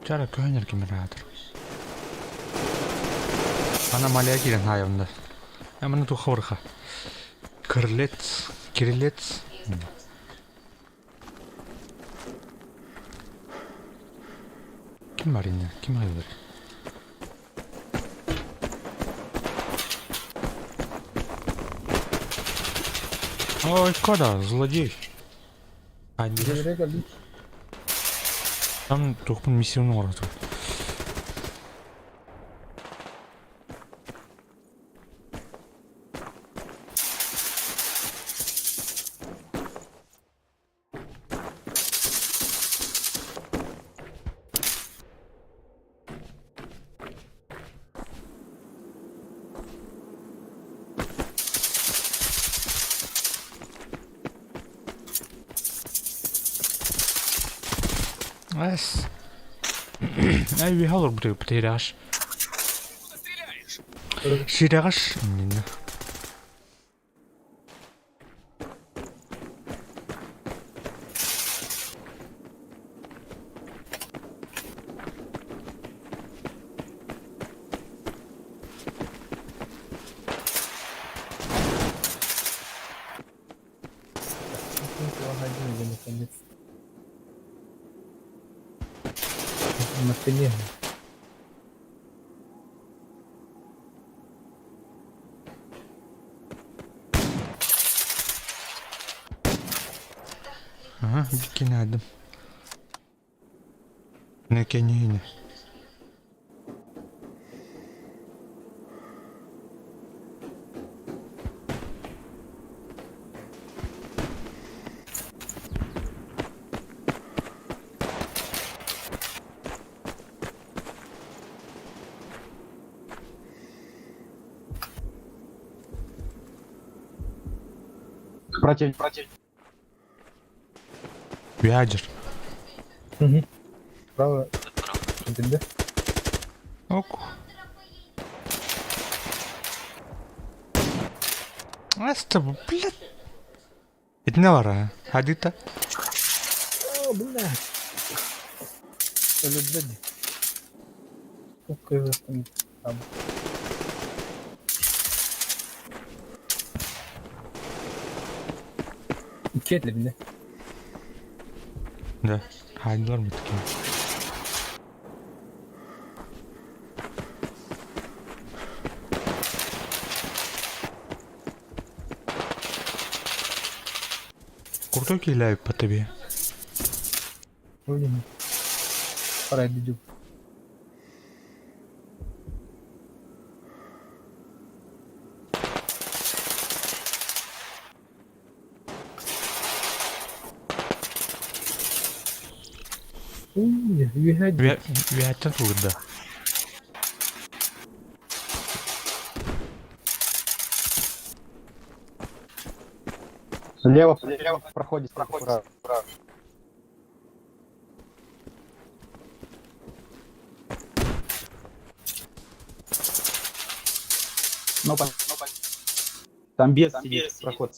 Чара көнер генератор. Ана маля кирен хайымда. Ә моны тухорха. Кырлец, кирилец. Ким бар инде? Ким хайдыр? Ой, кода, злодей. А, Там тухпун миссиону орату. Эс. Ай, вихалор бутый потеряш. Ширягаш. На Ага, бикинадым. Накенейне. Противник. Вяджер. Угу. Право. Да? Ок. Аста, блядь. Это не вара, Хадита. О, блядь. Блядь. Сколько там? Там. Икки бile. Да. Хайдылар mı такие? Крутой киляю по тебе. Блин. Пора иду. Үһэ Вяттен тугда. Слева, слева проходит, проходит. Ну, Там бес сидит, проход.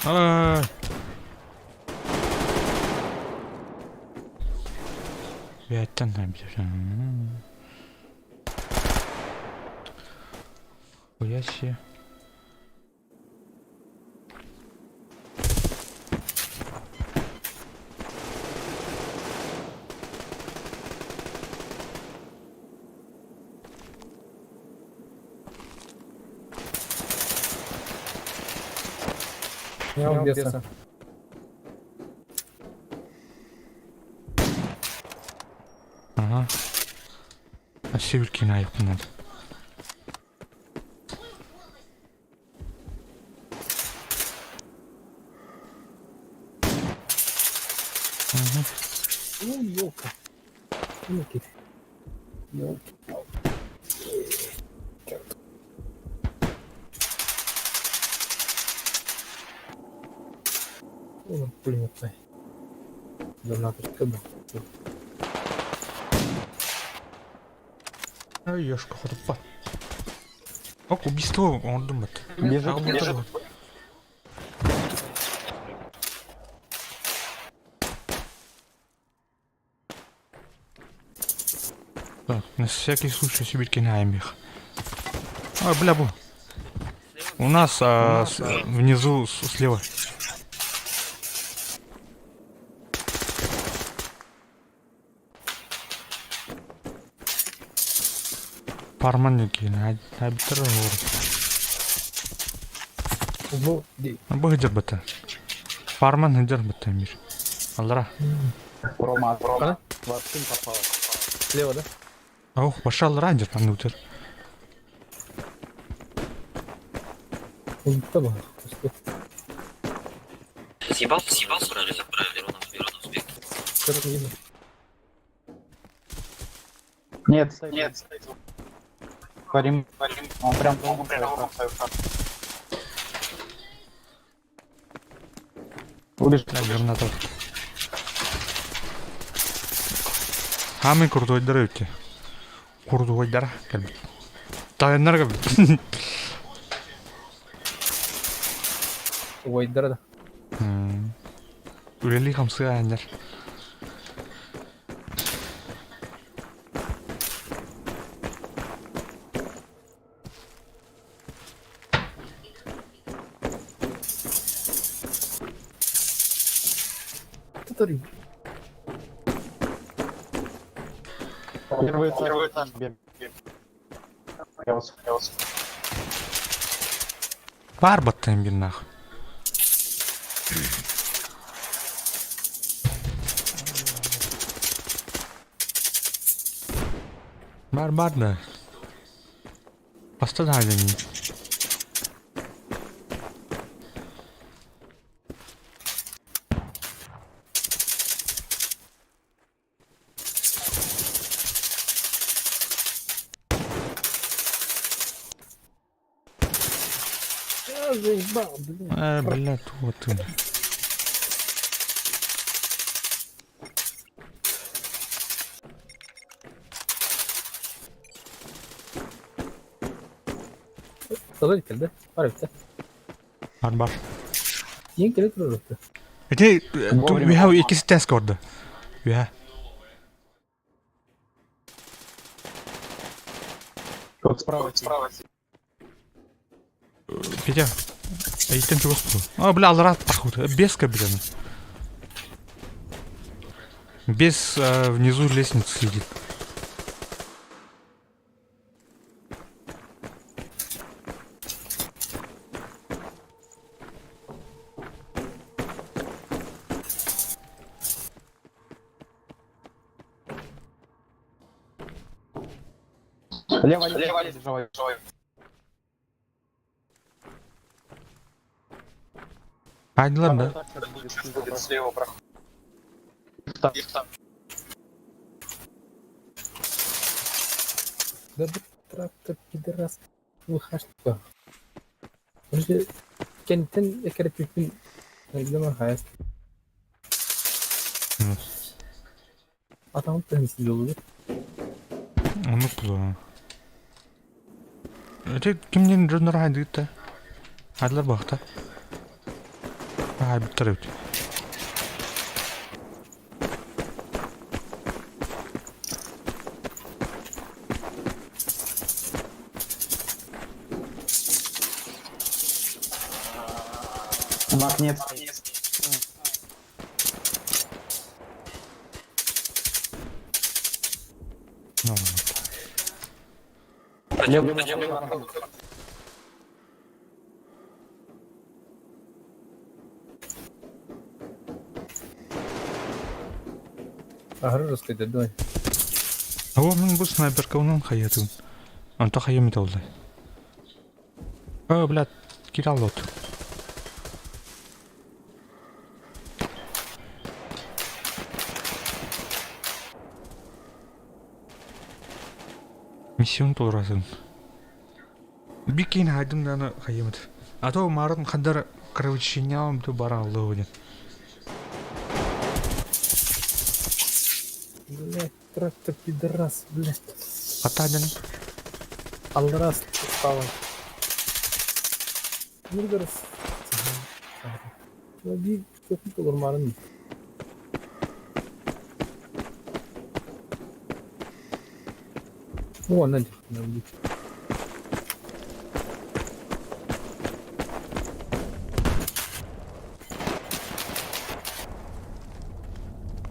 А. Вяттен Хуя себе. Я беса. Ага. А северки на их надо. Угу. Ну, ёлка. Ёлки. Ёлки. О, пулеметный. Гранату скажу. Ай, ёшка, хотупа. Ок, убийство, он думает. Бежит, А, бежит. Так, на всякий случай себе кинаем их. А, бля, бу. У нас, а, внизу слева. Парманники, на Бу, ди. Бу бата. Парман хыдыр бата мир. Аллара. Рома, Рома. А? Вообще не попало. Слева, да? Ох, баша аллара дер панутер. Ул таба. Съебал, съебал, брали, забрали, Миронов, Миронов, Короче, видно. Нет, нет. Парим, он прям он прям Убежит. Так, граната. Хамы крутой дыры Крутой дыра, как бы. Тайнар как бы. Ой, да, да. Үлели хамсы айнар. Который. Первый этаж. Первый этаж. Бег. Я вас, я вас. Бар баттайм бир нах. Бар бар да. Баста да А, заебал, блин. Э, блядь, вот ты. Садыр кэлдэ. Бар эбит. Бар бар. Тиийэн кэлэ турар эбит. Ити үһэ иккис тест көрдө. Үһэ. Вот справа. Справа. Петя, эйтен чугас бу. А, бля, аллара похуй. Беска, блин. Бес внизу лестницы сидит. Лево, лево, лево, лево. Айдылар да? Будет слева проход. Там. Их там. Да бу трактор пидорас. Выхашка. Подожди. Кентен экерепипин. Найдема хайас. Атам тенсиз olur. Онук бу. Эти кимнен жоннор хайдыгытта? Айдылар бакта. Ай, биттер эбит. Мак нет. Ну, Пойдем, пойдем. Аһары русскайда давай. О, мин бу снайперка онун хаятын. Онто хаямит олды. О, блядь, кирал лот. Миссион толрасын. Бикин хайдым даны хаямит. А то марын хандар кровотечениям то бара аллы Блять, трактор пидорас, блять. Атадын. Алрас стало. Мургарас. Биир толормарын. О, на на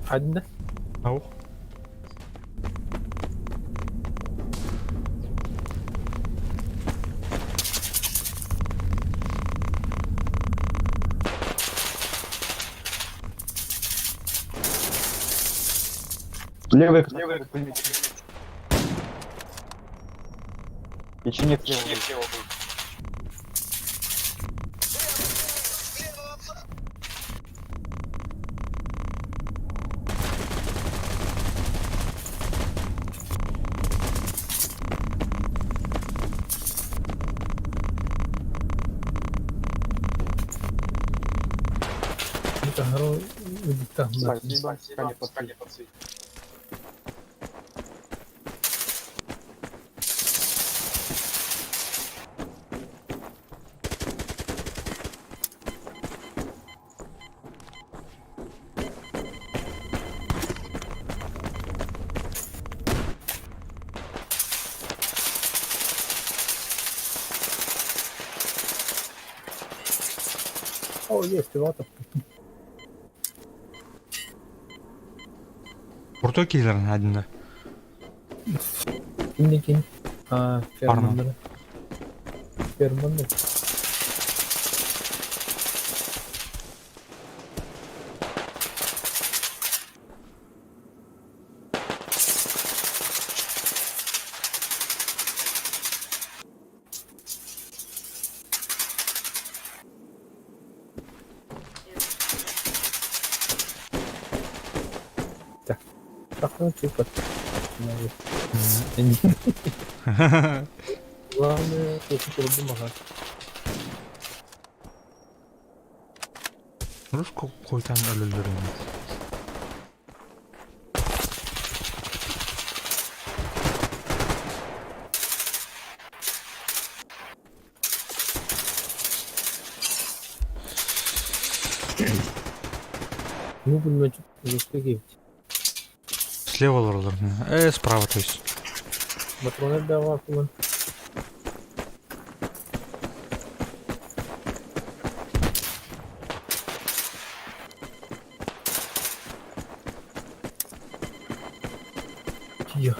Хадда. Ау. Левый, левый. Печенек левый. Слева будет. Это Спасибо. Спасибо. Спасибо. О, есть, вата. Крутой киллер один. Киндикин. А, Фарма. фермандар. Фермандар. Так, так, типа. Главное, очень бумага. Руско койтан өлөллөр ини. Ну, пулеметчик, жестокий. Слева олороллор. Справа, то есть. Патроны давал, вон. Я.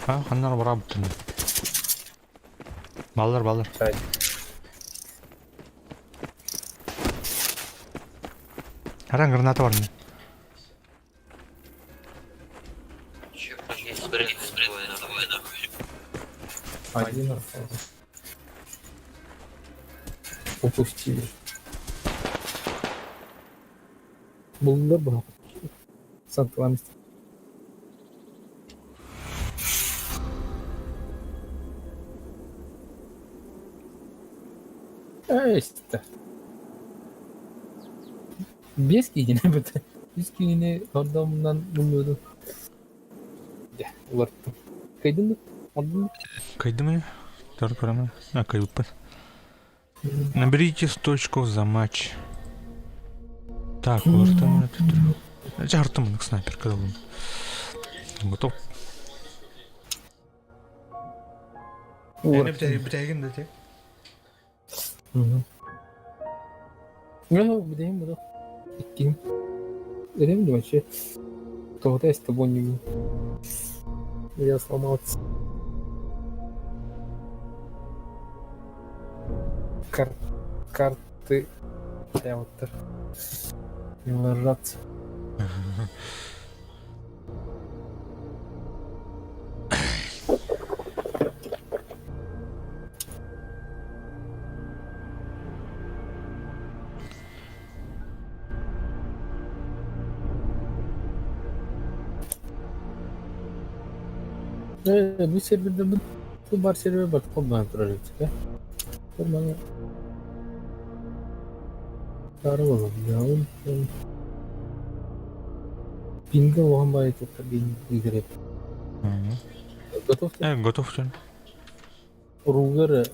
А, ханнар барабыттын. Баллар, баллар. Аран граната бар. Че, блядь, двое, нахуй. Один остался. Упустили. Булды был. Сатыламыз. Эйста. Без киһини бит. Үс киһини ордомунан буллудум. Дьэ, уларыттым. Кыйдым да? Ордум да? Кайдым я? Тор көрөмүн. А, кайыппын. Наберите 100 очков за матч. Так, уларытан Жартым снайпер кылым. Готов. Бүтәгин да те. Ну, бүтәйм буду. Икким. Эдем вообще. Тогда я с тобой не Я сломался. Кар карты. Я вот так. Не ложатся. Бу серверде бу бар сервер бар қолдан тұрар еді. Нормально. Пинга оған бай бин играет. Готов ты? Готов ты. Ругер.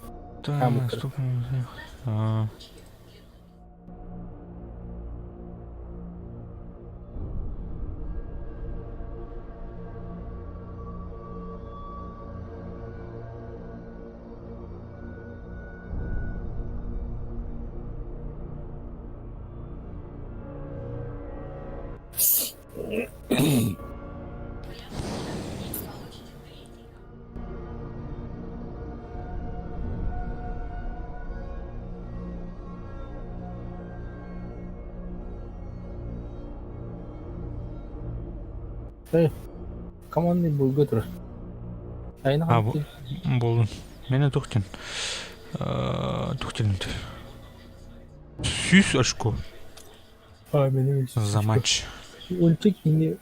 Так, стоп. А. Командный бойга турар. Айна А, болдун. Мени тухтен. Тухтен. Сүүс очко А, мени за матч. Өлчек кини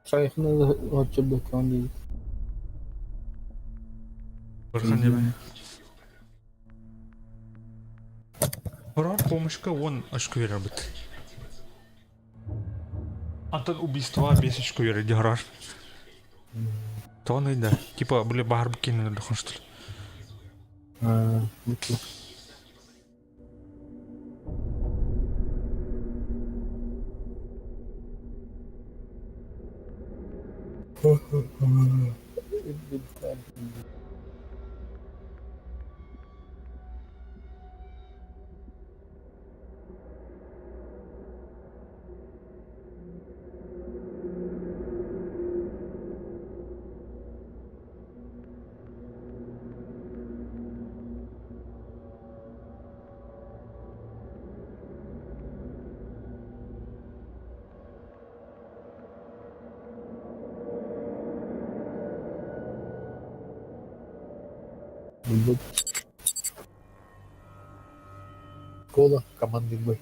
шайхына отчебекан дейт. Бархан деме. Барар помощка он очко берер бит. Антон убийство 5 очко берер деграр. Тоны да. Типа, были бахар букины что ли. А, Кола, командный бой.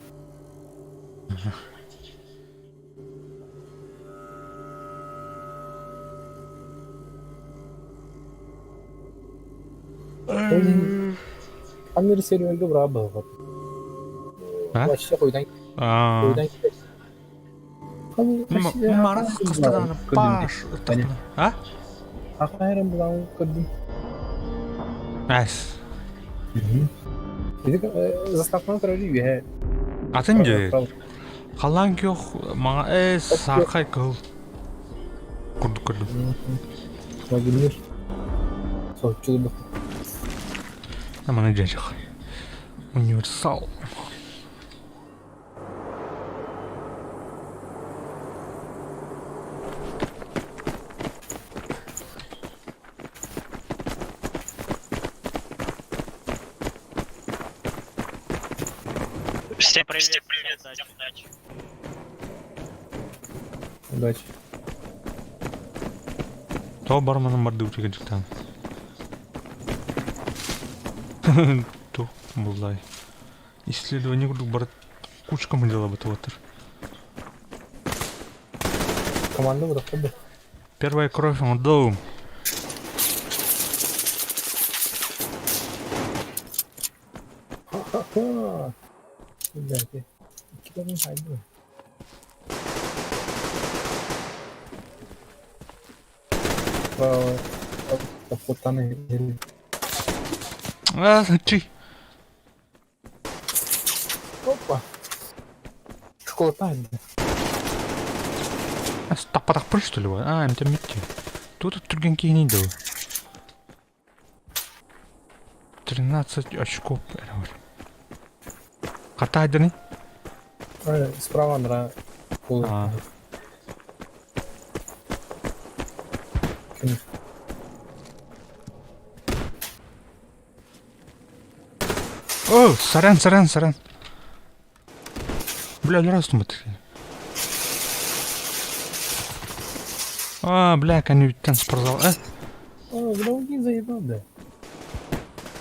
Ол Ханна сервергэ быраап быһыллар. А? Вообще хойдан А. хойдан Мара кыстадан паш. А? Ахайрын булан көрдүм. Әс. Ити заставканы көрөр үһэ. Атын же. Халан көх маңа э саркай кыл. Курдук көрдүм. Владимир. Соччулук. Мана жажық. Универсал. Всем привет, всем привет, всем удачи. Удачи. То барманым барды утеген жықтан. То, булдай. Исследование курдук бар кучка мылила бы отыр. Команда bu da. Первая кровь он дал. Ха-ха. Блядь. Киданың хайды. Хотаны А, чи. Опа. Школа тайны. Таппатақ пыр что ли? А, это митти. Тут түрген кейінен де. 13 очков. Қата айдыны? Справа нра. А. О, саран, саран, саран. Бля, раз мы А, бля, коню там спортзал. А? О, бля, он заебал, да.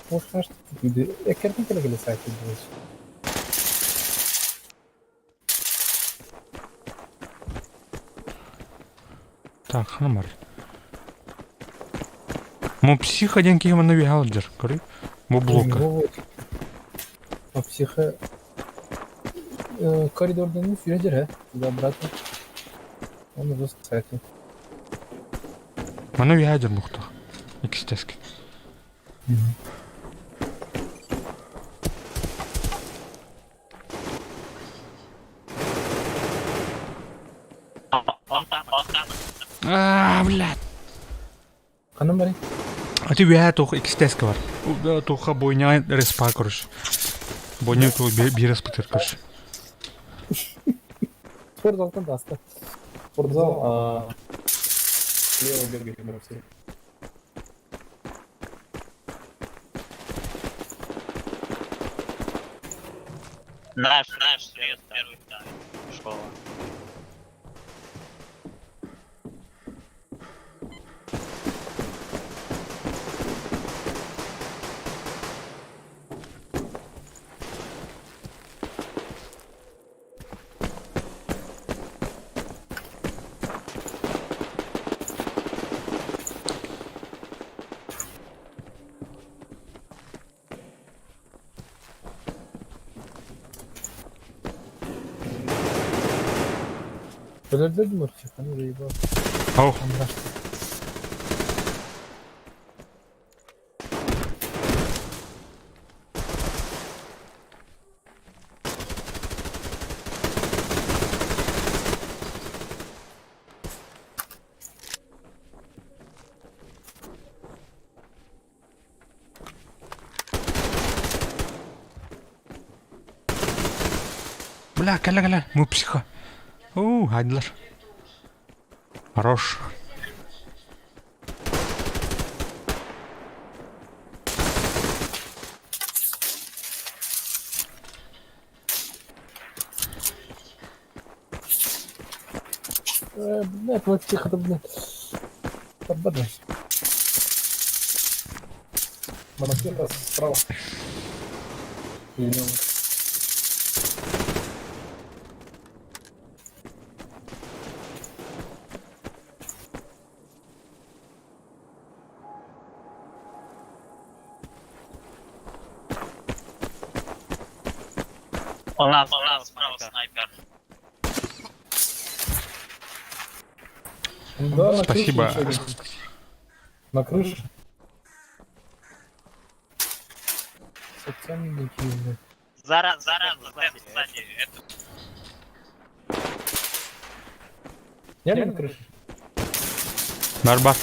Может, знаешь, что Я картинка на сайте делаешь. Так, ханамар. Мо псих один киһи манна үһэ дьэр, көрүй. Бу блока. Мо психа коридордан сүйөдер, ә? Туда обратно. Он уже сайты. Манна үһэ дьэр мухтах. Икстески. Он там, он там. А, блядь. Ханам бары? А ты үһэ тух икстески бар. Туха бойня респа, короче. Бойня ту бир респатыр, короче. Спортзалтан даста. Спортзал, а... Слева бегает на все. Наш, наш, первый, второй, школа. Подожди, Мурчик, он заебал. Ох. Бля, кәлә, кәлә, мы психа. У, хайдылар. Хорош. Блядь, вот тихо, блядь. Подбадный. Монотека справа. Или У нас справа снайпер. Да, на крыше Спасибо. еще один. На крыше. Социальные такие, блядь. Зараз, зараз, сзади, сзади. Это Я на крыше. Нарба.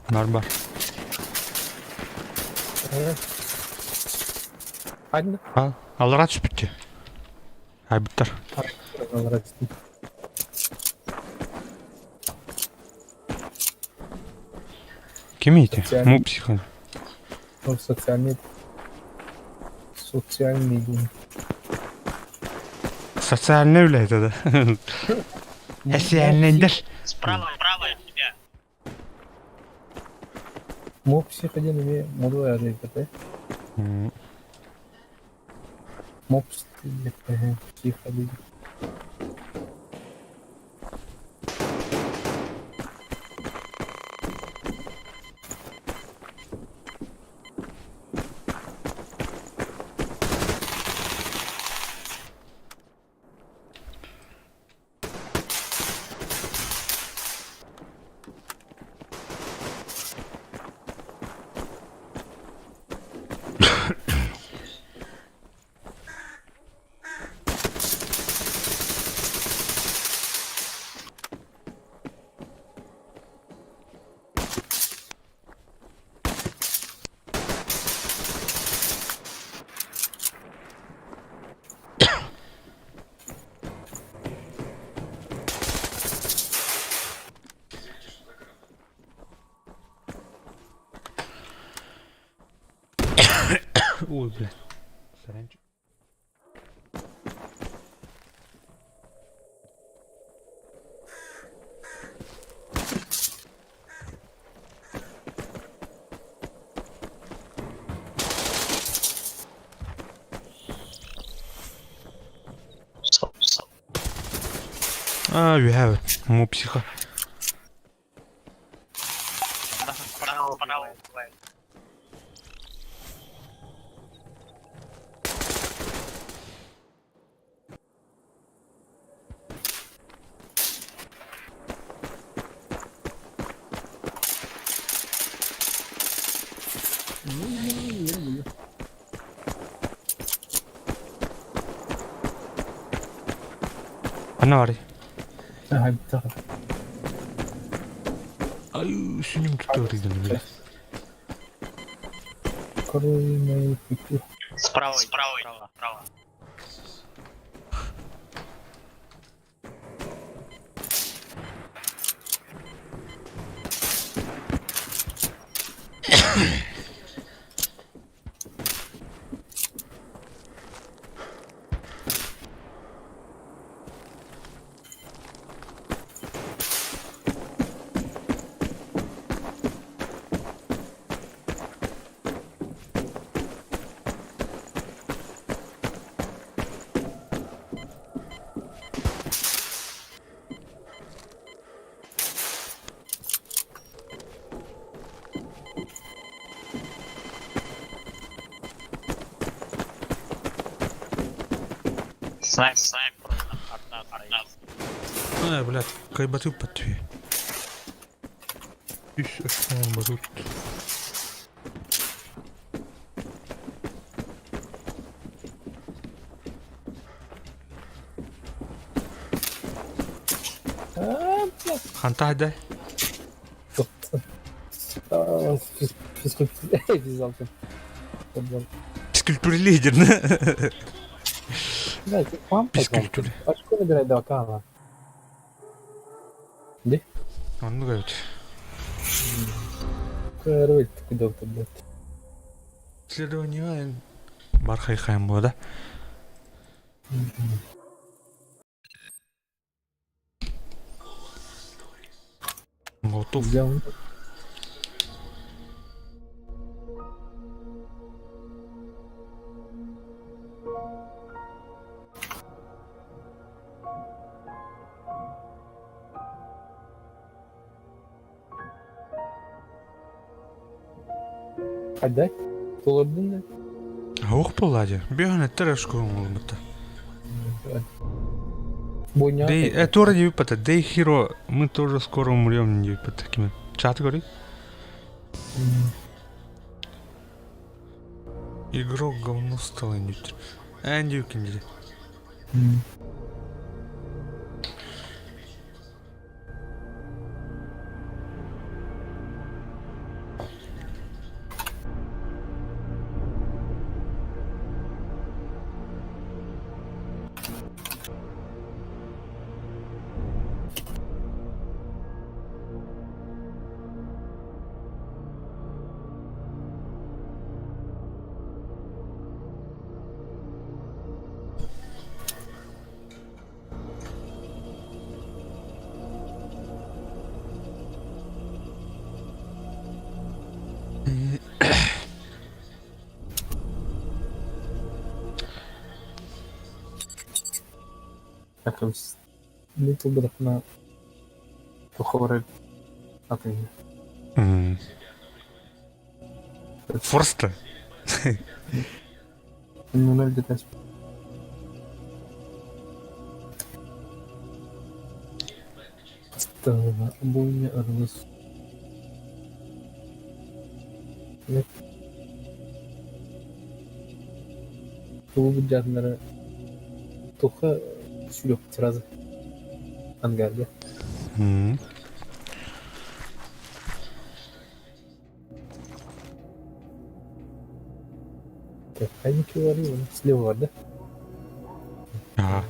Нарба. Один. А, аллара түспүттэ. Айбыттар. Ким ити? Социальный. Му психа. Ну, социальный. Социальный день. Социальный үлэ это да. Социальныйдар. справа, справа от тебя. Мо псих один имеет модуль РПТ. Мопс псих один. Ой, блядь. Саранчик. А, you have it. Му психа. Справа, справа. Ана бар. Ага, так. Ай, сүнүм туттар дедим, блядь. Крой мои пути. Справа, справа, справа. справа. Снайпер, снайпер. От нас, от нас. А, блядь, кайбаты патви. Үс өшкөн батут. Ханта да? Физкультура. Физалка. Физкультура лидер, да? Блядь, вам Физкультура. Очко набирай до акана. Он говорит. Роль куда-то, блядь. Следование Бархай хайм да? Готов. Взял. Хайдай? Толордун да? Ох буолла Биһан эттер эшкуун олбута. Бойня. Дей, туора диэбиппата. Дей Хиро, мы тоже скоро умрем диэбиппата. Ким чат говорит? Игрок говно стал индюктер. Эндюкин дири. Так, Little bit of туховары атын. Форста. Ну, где-то. Бойня арылыс. Тугу буддьаатыннары туха сүрүөх сразу ангарга. Так, а ничего слева, да? Ага.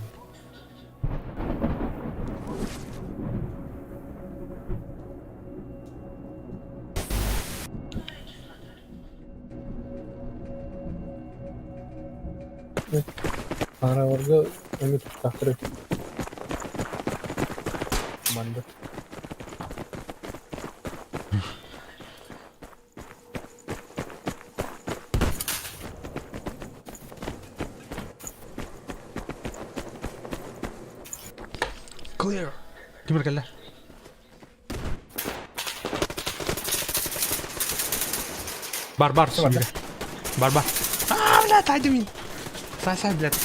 Араларга эми туттахтыры. Команда. Clear. Ким кэллэ? Бар, бар, Бар, Бар, бар. А, блядь, айдым мин. Сай, сай, блядь.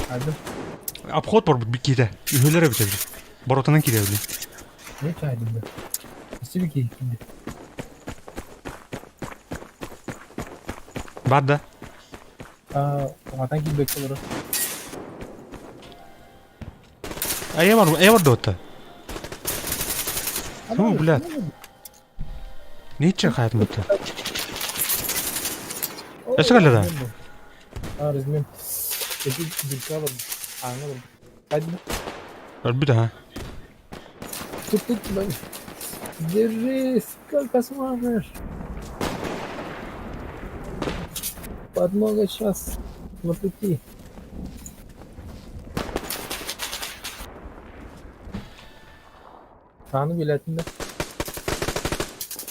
Айдым. Обход бар киирэ. Үһүлэр эбит эбит. Боротанан киирэ били. Не айдым да. Спасибо, киһи. Бар да. А, атан киирбэккэ олорор. Эйэ бар, эйэ бар да Фу, блядь. Ниче хайт мутта. Өссө кэллэ да? А, размен. Эти дырка бар. Аңа бар. Айдым. Өлбүт аха. Тут, тут, Держись, сколько сможешь. Подмога сейчас на пути. Аны билетинде.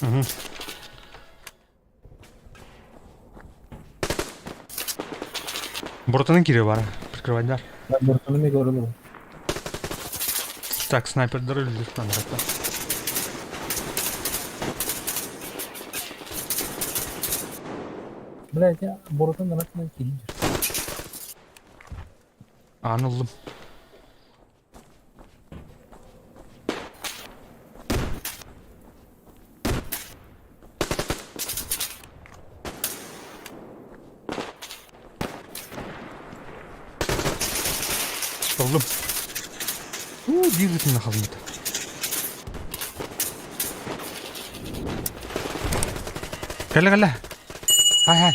Угу. Боротанан киирэ бара. Прикрывать Бортаны мен көрөлөр. Так, снайпердер өлдүр надо. Блядь, я боротан аратынан кирин. Анылдым. Ыллым. Уу, биир ытына халбыт. Кэлэ кэлэ. Хай хай.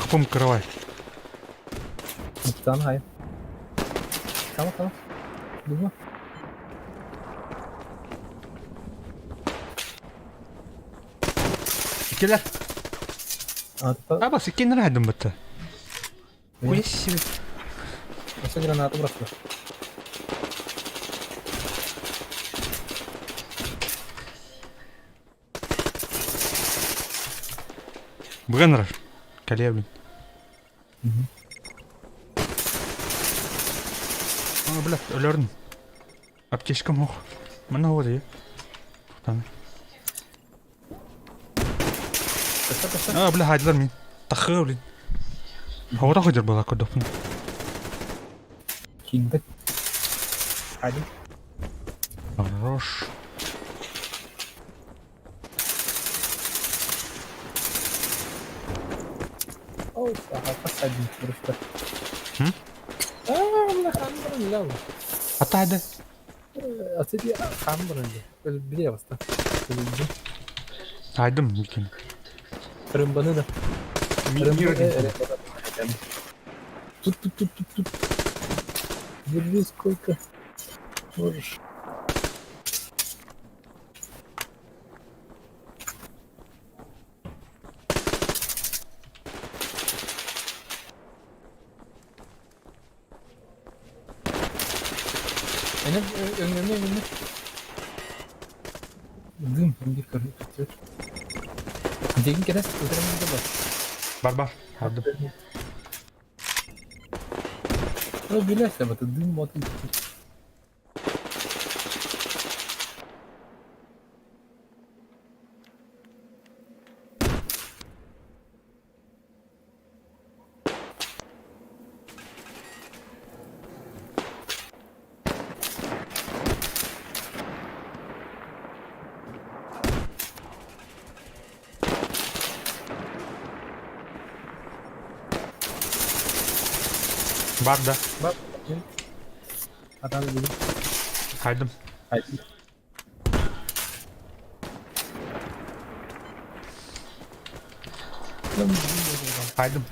Хпым кырывай. Тан хай. Кама кама. Дума. Иккилэр. Ата. Аба сиккиннер хайдым бытта. Хуя себе. Осы граната бырахта. Быган Кэлиэ блин. А, блядь, өлөрүн. Аптечкам ох. Мана вот. Там. А, бля, хайдылар мин. Тахы, блин. Хавара ходер была көрдөхпүн. Киирбэт. Один. Хорош. Ой, ага, посадим просто. М? Аа, мына хамбырын лял. Атайды. Асыти хамбырын. Биле баста. Айдым микин. Рымбаны да. Мир. Тут, тут, тут, тут, тут. Держи сколько можешь. Önemli önemli. Дым, иди костер. Дегин керес, өтөрөм бар. Бар бар. Айдым. Ну, билесем, это дым вот. Бар да. Бар. Атаны билим. Айдым. Айдым. Айдым.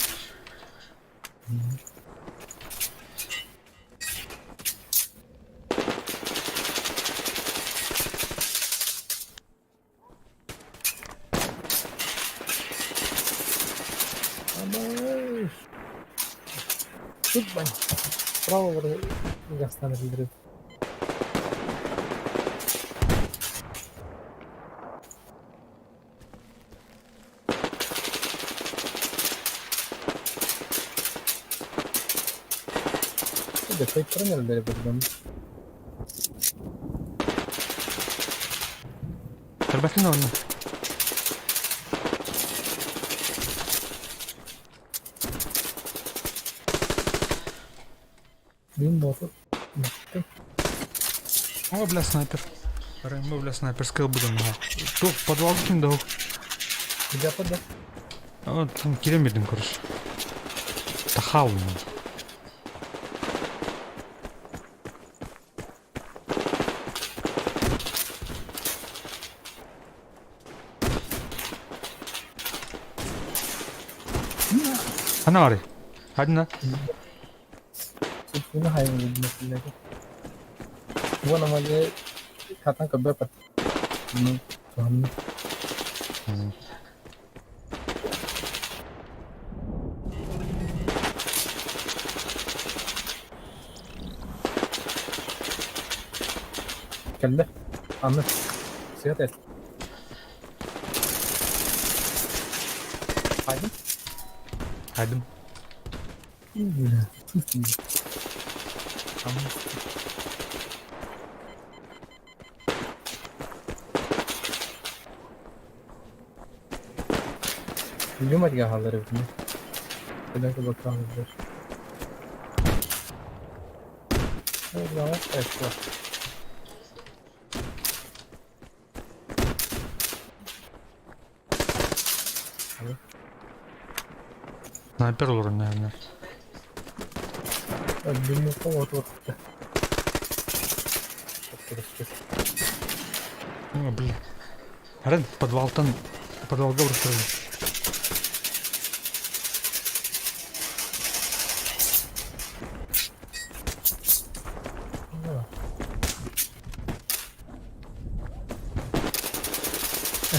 Тут бань. Справа вроде Гастан билдирет. Да, кайттыран эле бердим. Тарбахин орны. Мин болсо. О, бля, снайпер. Рэмбо, бля, снайпер, скилл буду мага. Тух, подвал ким да. Где пода? О, там кирем бердим, короче. Тахал. Ана бары. Хадина. Суна хайван билмесилер. Вон амале хатан кабе пат. Ну, там. Кэллэ. Анны. Свет эт. Хайдым. Хайдым. Бля, Любимый хаалар эбит. Эдак бакаалар. Давай, хорошо. Снайпер олорун, наверное. Думаю, вот вот. О, бля. Рен, подвалтан. Подвалга ұрыстырды.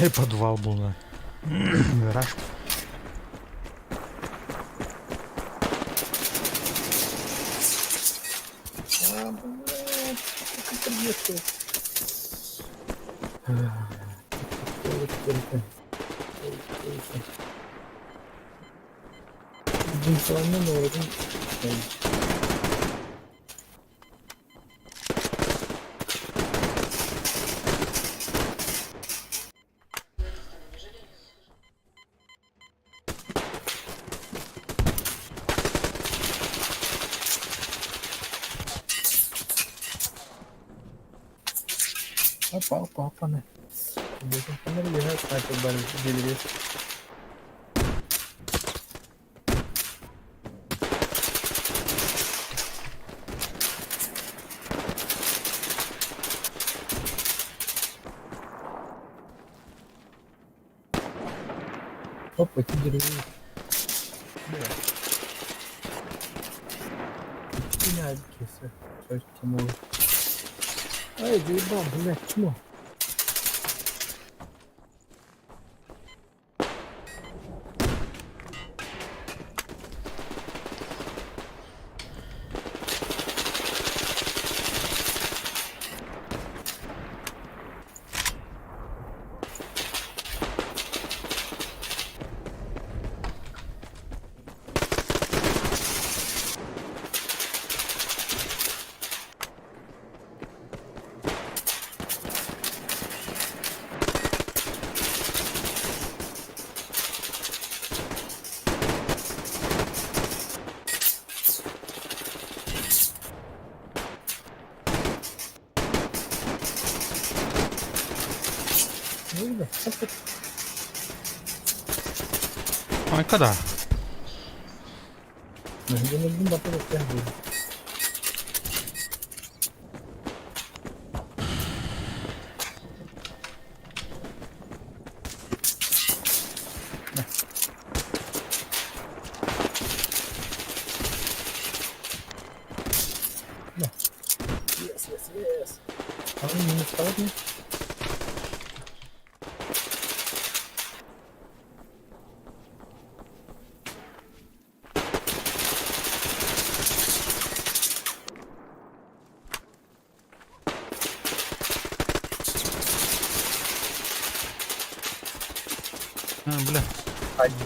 Эй, подвал был, да. Гараж. А, блядь, как приехал. Один. Опа, опа, опа, на. Бетин фонарь лежат, а это бар- Опа, эти деревья. Бля. Меня киса. Тянуло. Ай, заебал, блядь, чмо. Ну да, так вот. Ай, когда? Нужно батыл тягивать. Yes, yes, yes. А он не вставать не? А, бля. Один.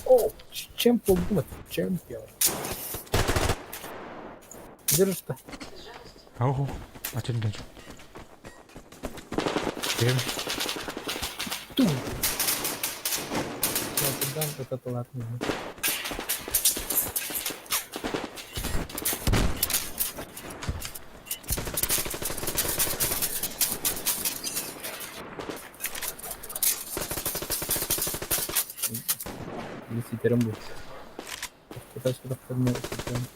О, чем полдумать? Чемпион. Держишь-то? Ау, а теперь дальше. Теперь. Тум. Я тебе дам этот ладно. Или будет. Это сюда входной ситером.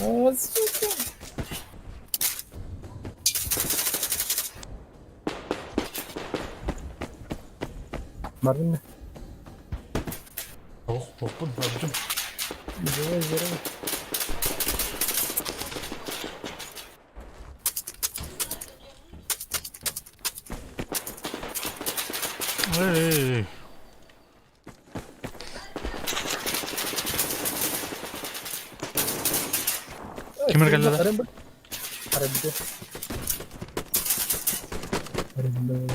О, сука! Бардым Ох, ох, бардым. Живой, здоровый. Эй, Ким эргэллэ да? Арабы. Арабы. Арабы.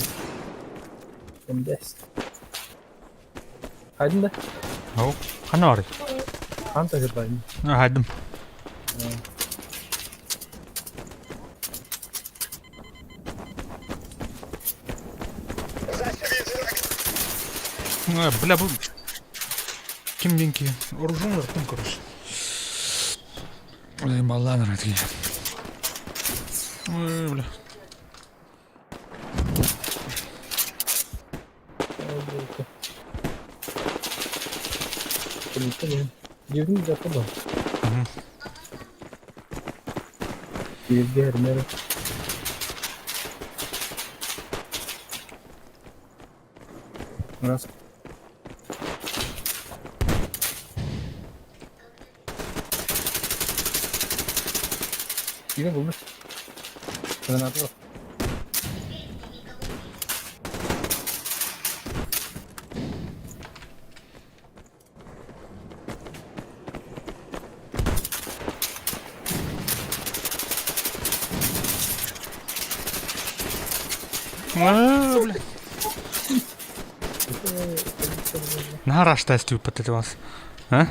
Кемдес. Хайдын да? Ау, хана бар. Анта жырбайын. А, хайдым. А, бля, бу... Ким деньги? Оружие ртом, короче. Ой, малан такие. Ой, бля. Дивни западал. Везде армеры. Раз. Тихо, был. Гранату. Бля. Наһаа раштаас түппэт этэ вас. А?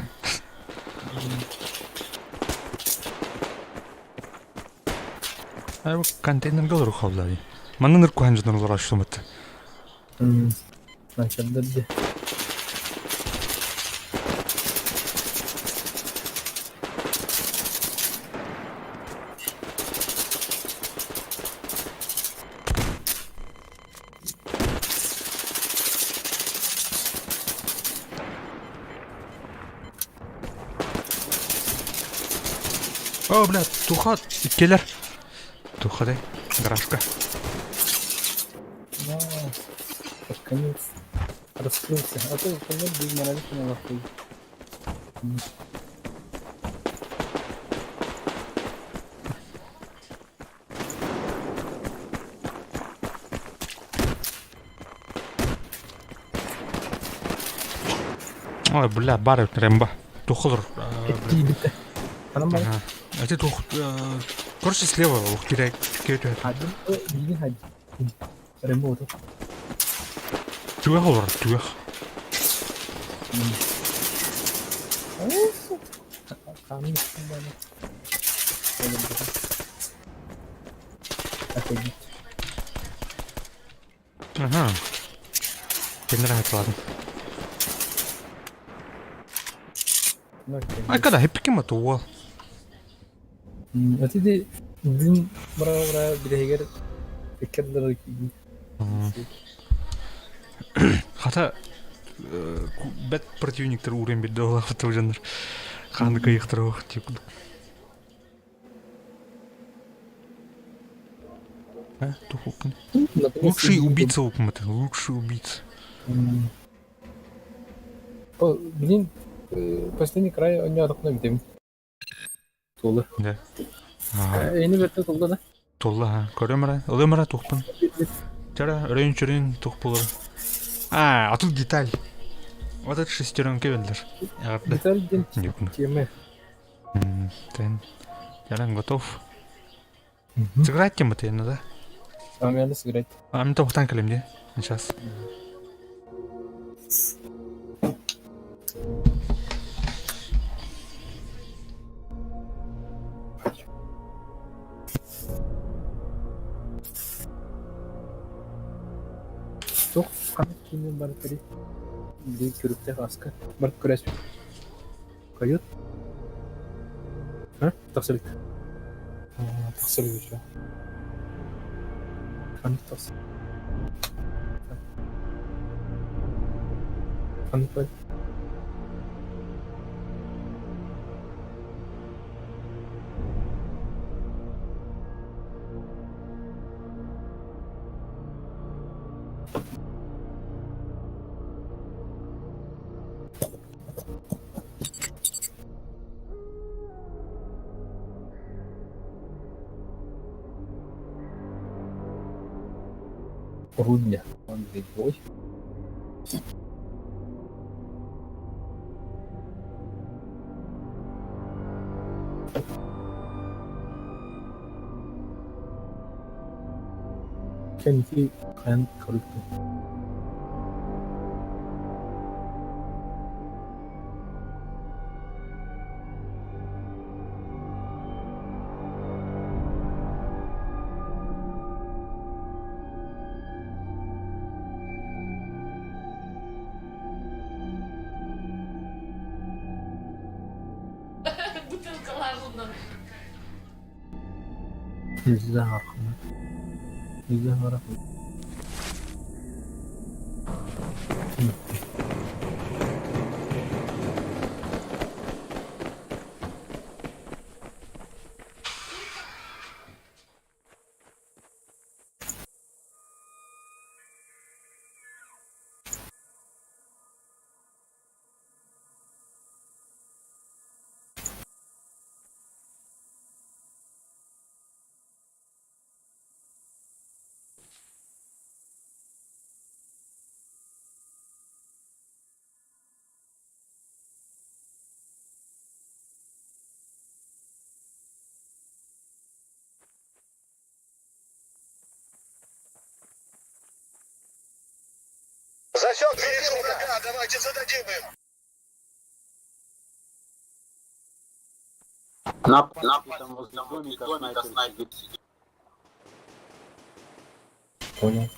Контейнерга олору хаалла. Манна ныр куһан дьоннор олорор шумат. Начардар дии. О, бля, туха иккилэр. Туха дэй, гаражка. Да, под конец раскрылся. А то конец без моралики на лохуй. Ой, бля, бар Рэмбо. Тухолор. Тиийбитэ. Анан бар. А ты тух... Короче, слева, ух, кирек, кирек. Хаджин, билигин хаджин. Рэмбо оту. Түгэх олор, түгэх. Ханым баны. Отойдите. Ага. Тебе нравится, ладно. А когда хеппиким это уол. А ты дин бра-бра билегер иккердер Хата бэт противниктер уурен бирде олахыт жаннар. Ханды кыйыктыр ох тип. А, тухупын. Лучший убийца опматы, лучший убийца. Блин, последний край он не отдохнул битем. Тулы. Да. Эни бетте тулда да. Тулла, ха. Көрөмөрө, ылымара тухпын. Чара, өрөйүн чөрүн тух булар. А, а тут деталь. Вот это шестеренка велдер. Деталь ден темы. Тен. Яран готов. Сыграть тема ты, да? А мне надо сыграть. А мне тухтан калем, де? Сейчас. Тух кини бар кери. Би көрүктэ аска. Бар көрөс. Койот. А? Тахсылык. Тахсылык еще. Хан тахс. Хан пай. Рудня. Андрей бой. Кенти хан көрүктү. Бутылкаларынан. Yüzde harfini. Yüzde harfini. Засек, вижу врага, давайте зададим им. Понял.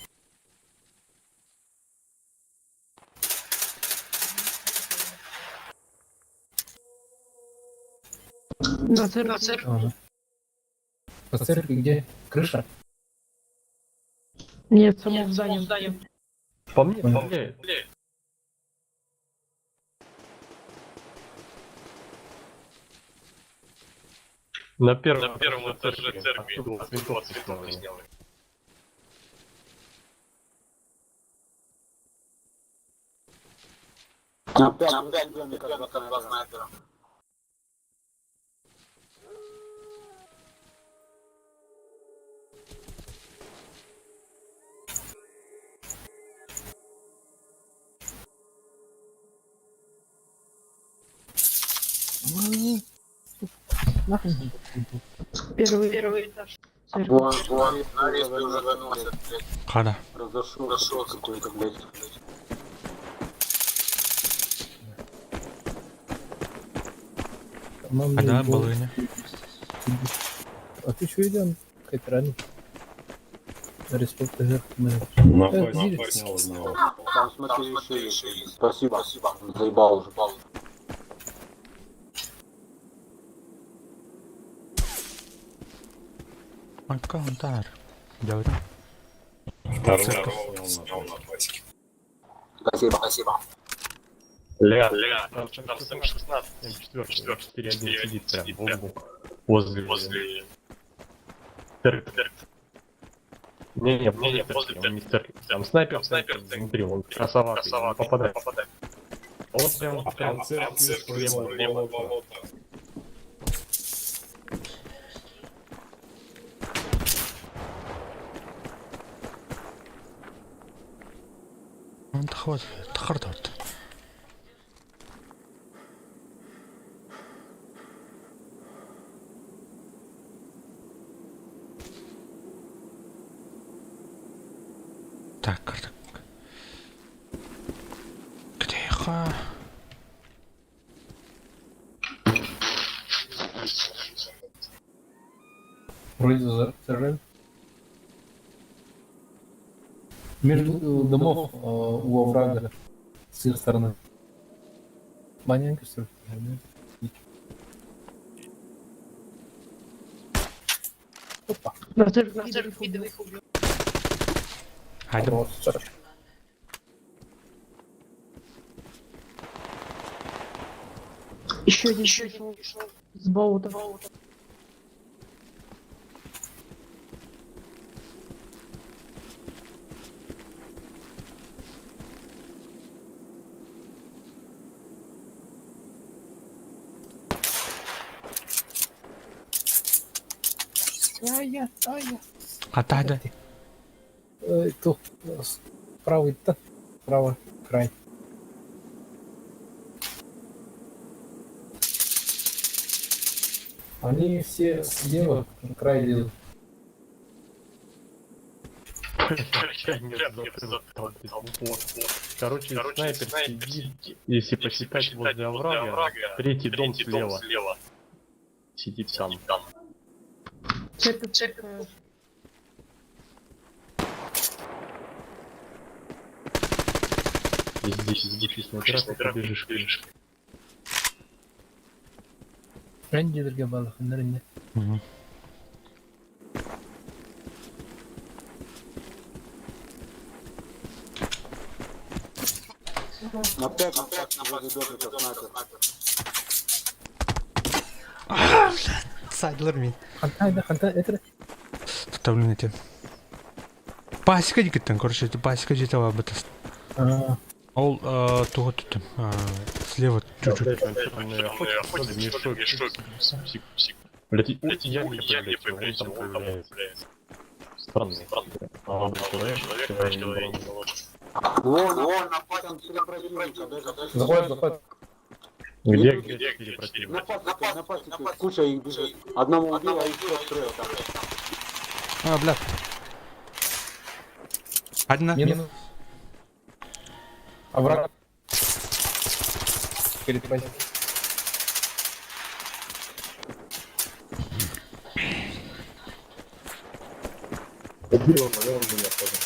На церкви. Ага. По церкви где? Крыша? Нет, само в здании. По мне, Понял. по мне. На первом, На первом этаже церкви. Оттуда с винтовки снял. Нахуй. Первый, первый этаж. Церкви. Хада. Мам, Хада, не было. балыня. А ты что идем? Какая-то рано. Респект ТГ. На Э, пасеке Зирик. снял одного. Там смотри, еще есть. Спасибо. Заебал уже. Макаунтар. Делай. Второго снял на пасеке. Спасибо, спасибо. Ля, ля, там, там М16, М4, 4, 1 сидит прям в углу. Возле, возле церкви. Не, не, возле, возле он не в церкви. Там снайпер, снайпер внутри, он красоватый, он попадает. Он прям, прям, Там церкви слева болото. Тахват, тахардат. Так, карта. Тихо. Вроде зажали. Между домов у оврага с их стороны. Маленько все. Опа. На церкви, на церкви двоих убил. Хайда. Хорош. Еще один, еще один пришел. С болота. Ай-я, ай-я. Хата, Тут правый, да, право, край. Они все слева, на край лезут. Короче, снайпер сидит, если посчитать возле оврага, третий дом слева. Сидит там. Церковь, церковь. Здесь сидит снайпера, ты побежишь. Рендерге балых, нерне. Мгм. Опять, опять возле домика снайпер. Сайдлер мин. Ханта, ханта, это Туттаблин этим. Пасека дикеттен, короче, это пасека жете об это. А, Ол туға түттім. Слева чуть-чуть. Блять, я не появляется, он там появляется. Странный. Молодой человек, человек не брал. Вон, вон, на пасеке три противника. Даже Заходит, заходит. Где, где четыре противника? На пасеке, на пасеке. Куча их бежит. Одного убил, а еще трое там. А, бля. Одна. Минус. Овраг. Перед пасекой. Убил он, он меня тоже.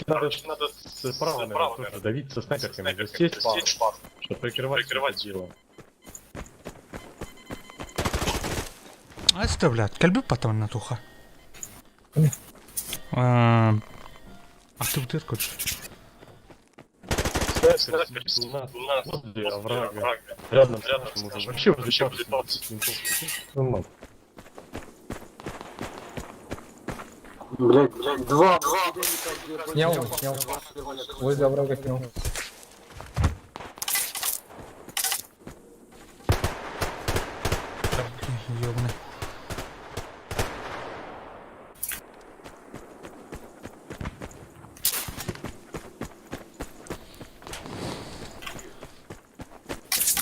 Короче, надо справа, наверное, тоже давить со снайперками. Засесть пару, чтобы прикрывать всё это дело. Айста, блядь, кэлбит потом на туха. А ты бутыр, короче. Снайпер сидит у нас возле оврага. Рядом с нашим уже. Вообще возле палки. Ну, Блядь, блядь, два, два. Снял его, снял. Возле оврага снял. Ёбаный.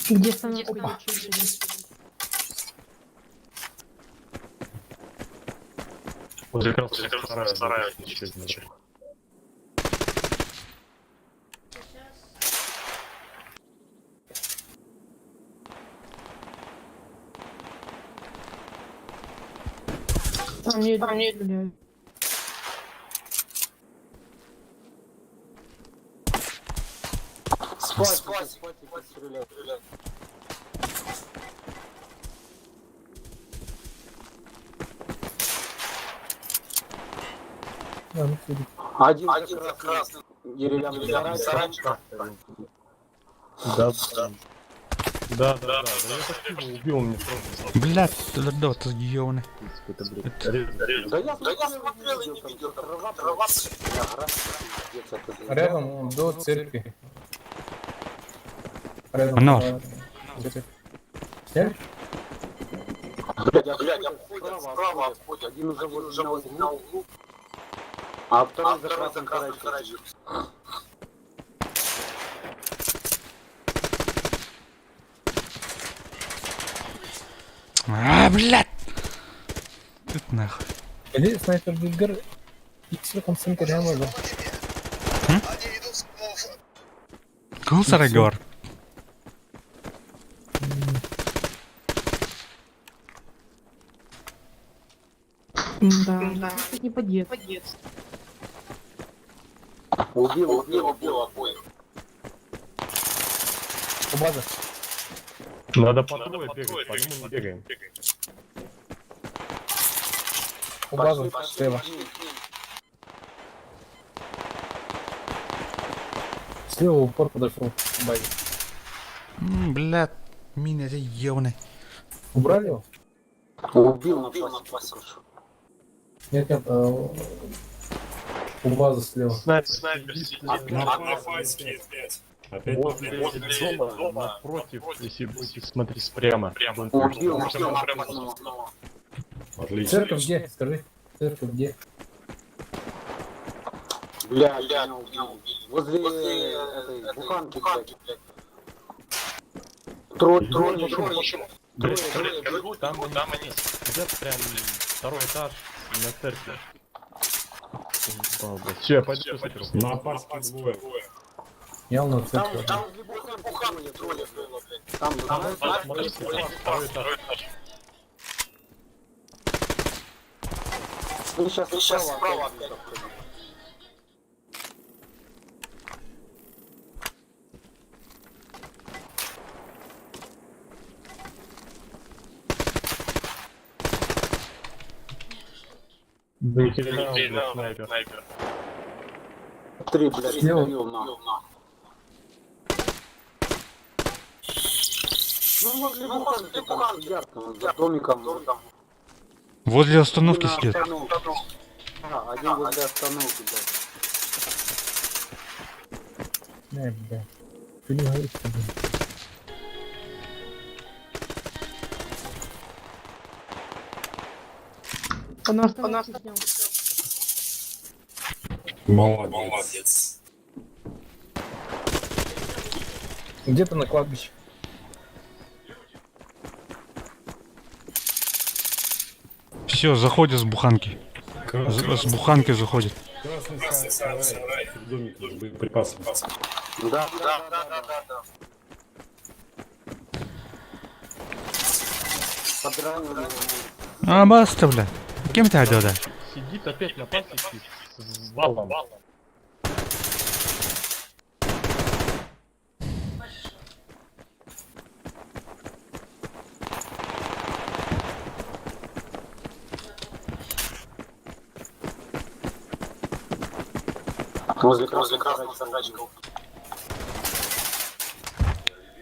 Где самый лучший? Возле красного сарая. Еще один. Там не блядь. Спать, спать, спать, стреляют. А, ну, сидит. Один, один за красным. Деревянный сарайчик. Да, да. Да, да, да. Да я так его убил, он мне просто Блядь, да, ты ёбаный. какой-то, блядь. Да я, да я смотрел и не видел. Там трава, трава, бля, гора, пиздец, это, блядь. Рядом он до церкви. Рядом. Оно. церковь. Сняли? Блядь, а блядь, обходят, справа обходят. Один уже возле на углу, на углу, а второй за красным сарайчиком. А, блядь! Тут нахуй. Или снайпер Дудгар. Икс хамсын кэрһэн бар. Кыл сарайга бар. Да. Да. Не по-детски. Убил, убил, убил обоих. У базы. Надо по трое бегать, по одному не бегаем. У базы слева. Слева упор подошел к базе. Блядь, мина ты ёбаный. Убрали его? Убил на пасеке. Нет, нет, у базы слева. Снайпер сидит На пасеке опять. Опять на возле пасеке. дома, напротив, если будете смотреть прямо. Дом Убил, прямо. убил на пасеке. Отлично. Церковь где? Скажи. Церковь где? Бля, меня убил. Возле этой буханки, блядь. Трое, трое, трое. Блядь, короче, там они сидят прям второй этаж на церкви. Все, я пойду снайперу. На пасеке двое. Снял на Там, церковь. там возле буханки трое было, блядь. Там, там, Смотрите, второй этаж. Ну, сейчас, сейчас справа опять. Да ни хрена он, блядь, снайпер. Три, блядь, Слева. убил, нахуй. Ну, возле буханки там сидят, там, за домиком. Возле остановки На сидят. остановке. Да, один возле остановки, да. Не, бля. Ты не говоришь, что ли? У нас у нас снял. Молодец. Где-то на кладбище. Все, заходят с буханки. С буханки заходят. Красный сарай, в домике с боеприпасами. Да, да, да, да, да, да. Подранил его. А, баста, бля. Кем ты да? Сидит опять на пасеке с валом. Возле красного сарайчика.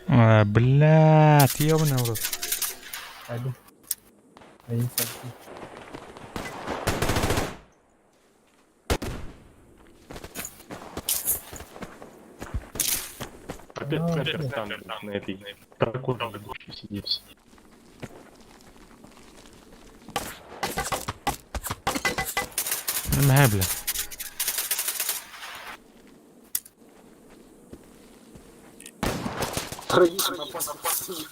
А, блядь, ёбаный в рот. Пойду. Один садки. Опять А, снайпер там, на этой дракон сидит. Мэ, бля. Троих на пасеке.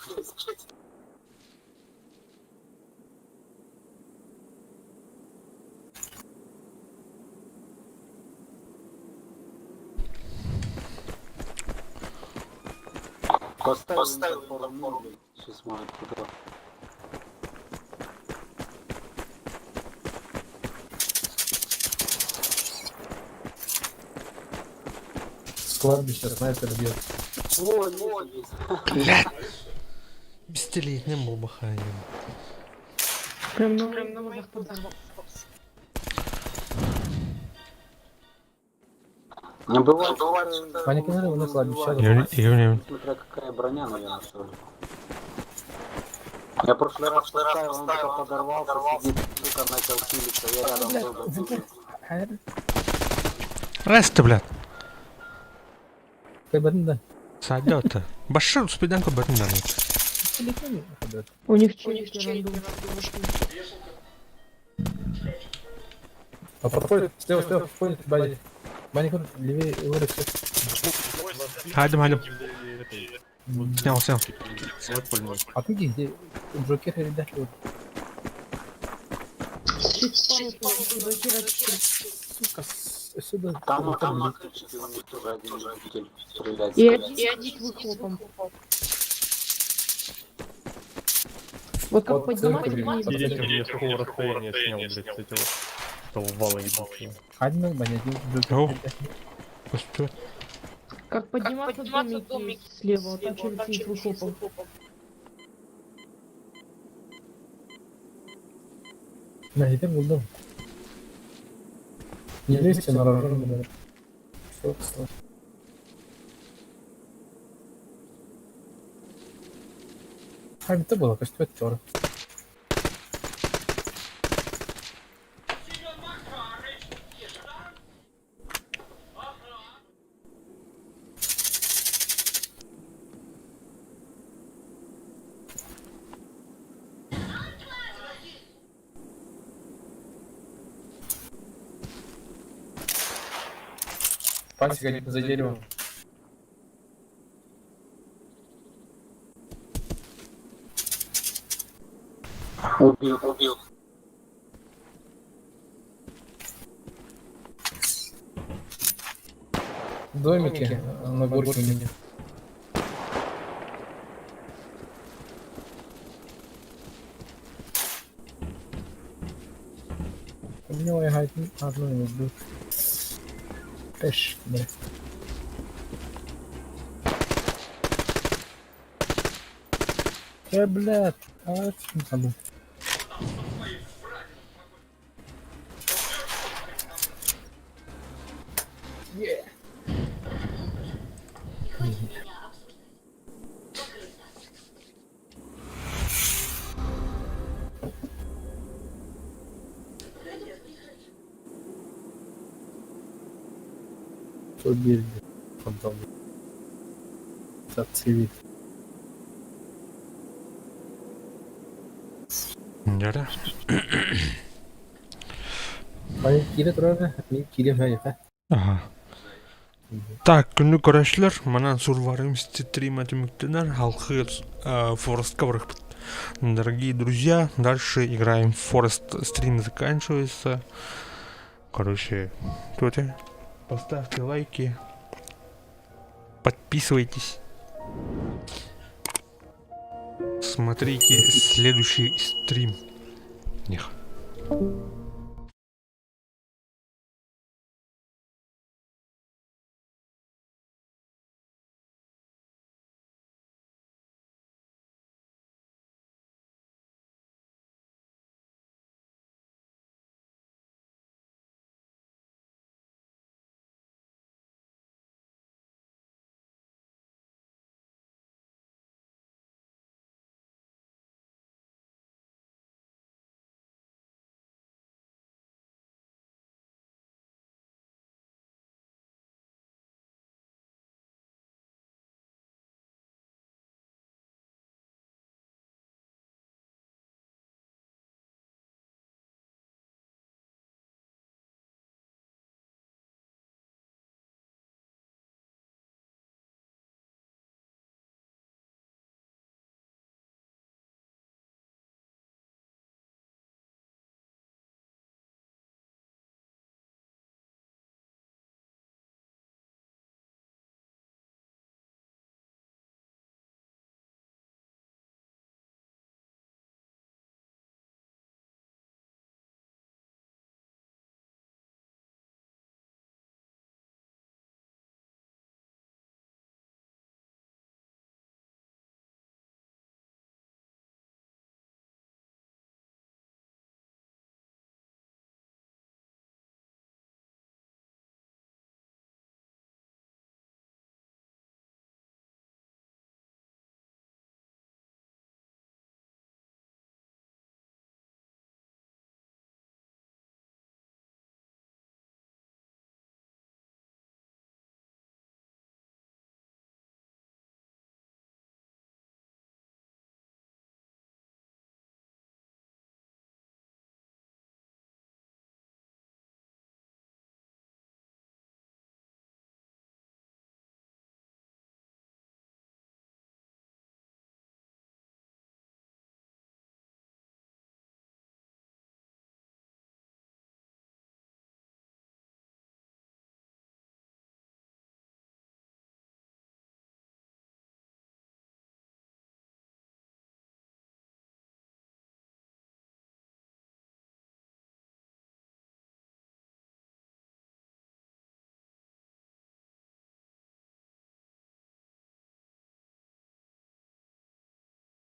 Поставил, Поставил пару мин, Сейчас может туда. С кладбища снайпер бьет. О, есть, есть. Блядь. Пистолетным был бахаем. Прям на моих глазах подорвался. Ну, бывает, бывает, что Ваня, кинули на кладбище. Я Смотря какая броня, наверное, что ли. Я прошлый раз поставил, он только подорвался, сидит, сука, начал хилиться, я рядом был. блядь. Ресты, блядь. да. Садёта. Башир, спиданку бэтмен. У них челики рандом. А подходит, слева, слева, подходит, бади. Баня, левее, вырасти. Хайдем, хайдем. Снял, снял. А ты где? Джокер или да? Сука, сюда. Там, там на крыше у них тоже один любитель стрелять. И один, и один с выхлопом. Вот как Вот поднимать, церковь, вниз. Перед я с такого расстояния снял, блядь, с этого, с этого вала ебучего. Один, Баня, один Оу. Джокер. Постой. Как подниматься в домике слева, вот там челик сидит с выхлопом. На, теперь был дом. Не лезьте на рожон, блядь. Что это? А, это было, кажется, это чёрт. Пасека где-то за деревом. Убил, убил. В домике на горке у меня. У меня я одну не убил. Эш, бля. Э, блядь, а это не забыл. Yeah. Побили. Потом. Зацепит. Да. Мин кире турар, мин кире мәйхә. Ага. Так, күндү көрөөччүлэр, манан Survivor стрима түмүктэнэр, халқы Форестка барыахпыт. Дорогие друзья, дальше играем в Forest. Стрим заканчивается. Короче, тут поставьте лайки, подписывайтесь. Смотрите следующий стрим. Них.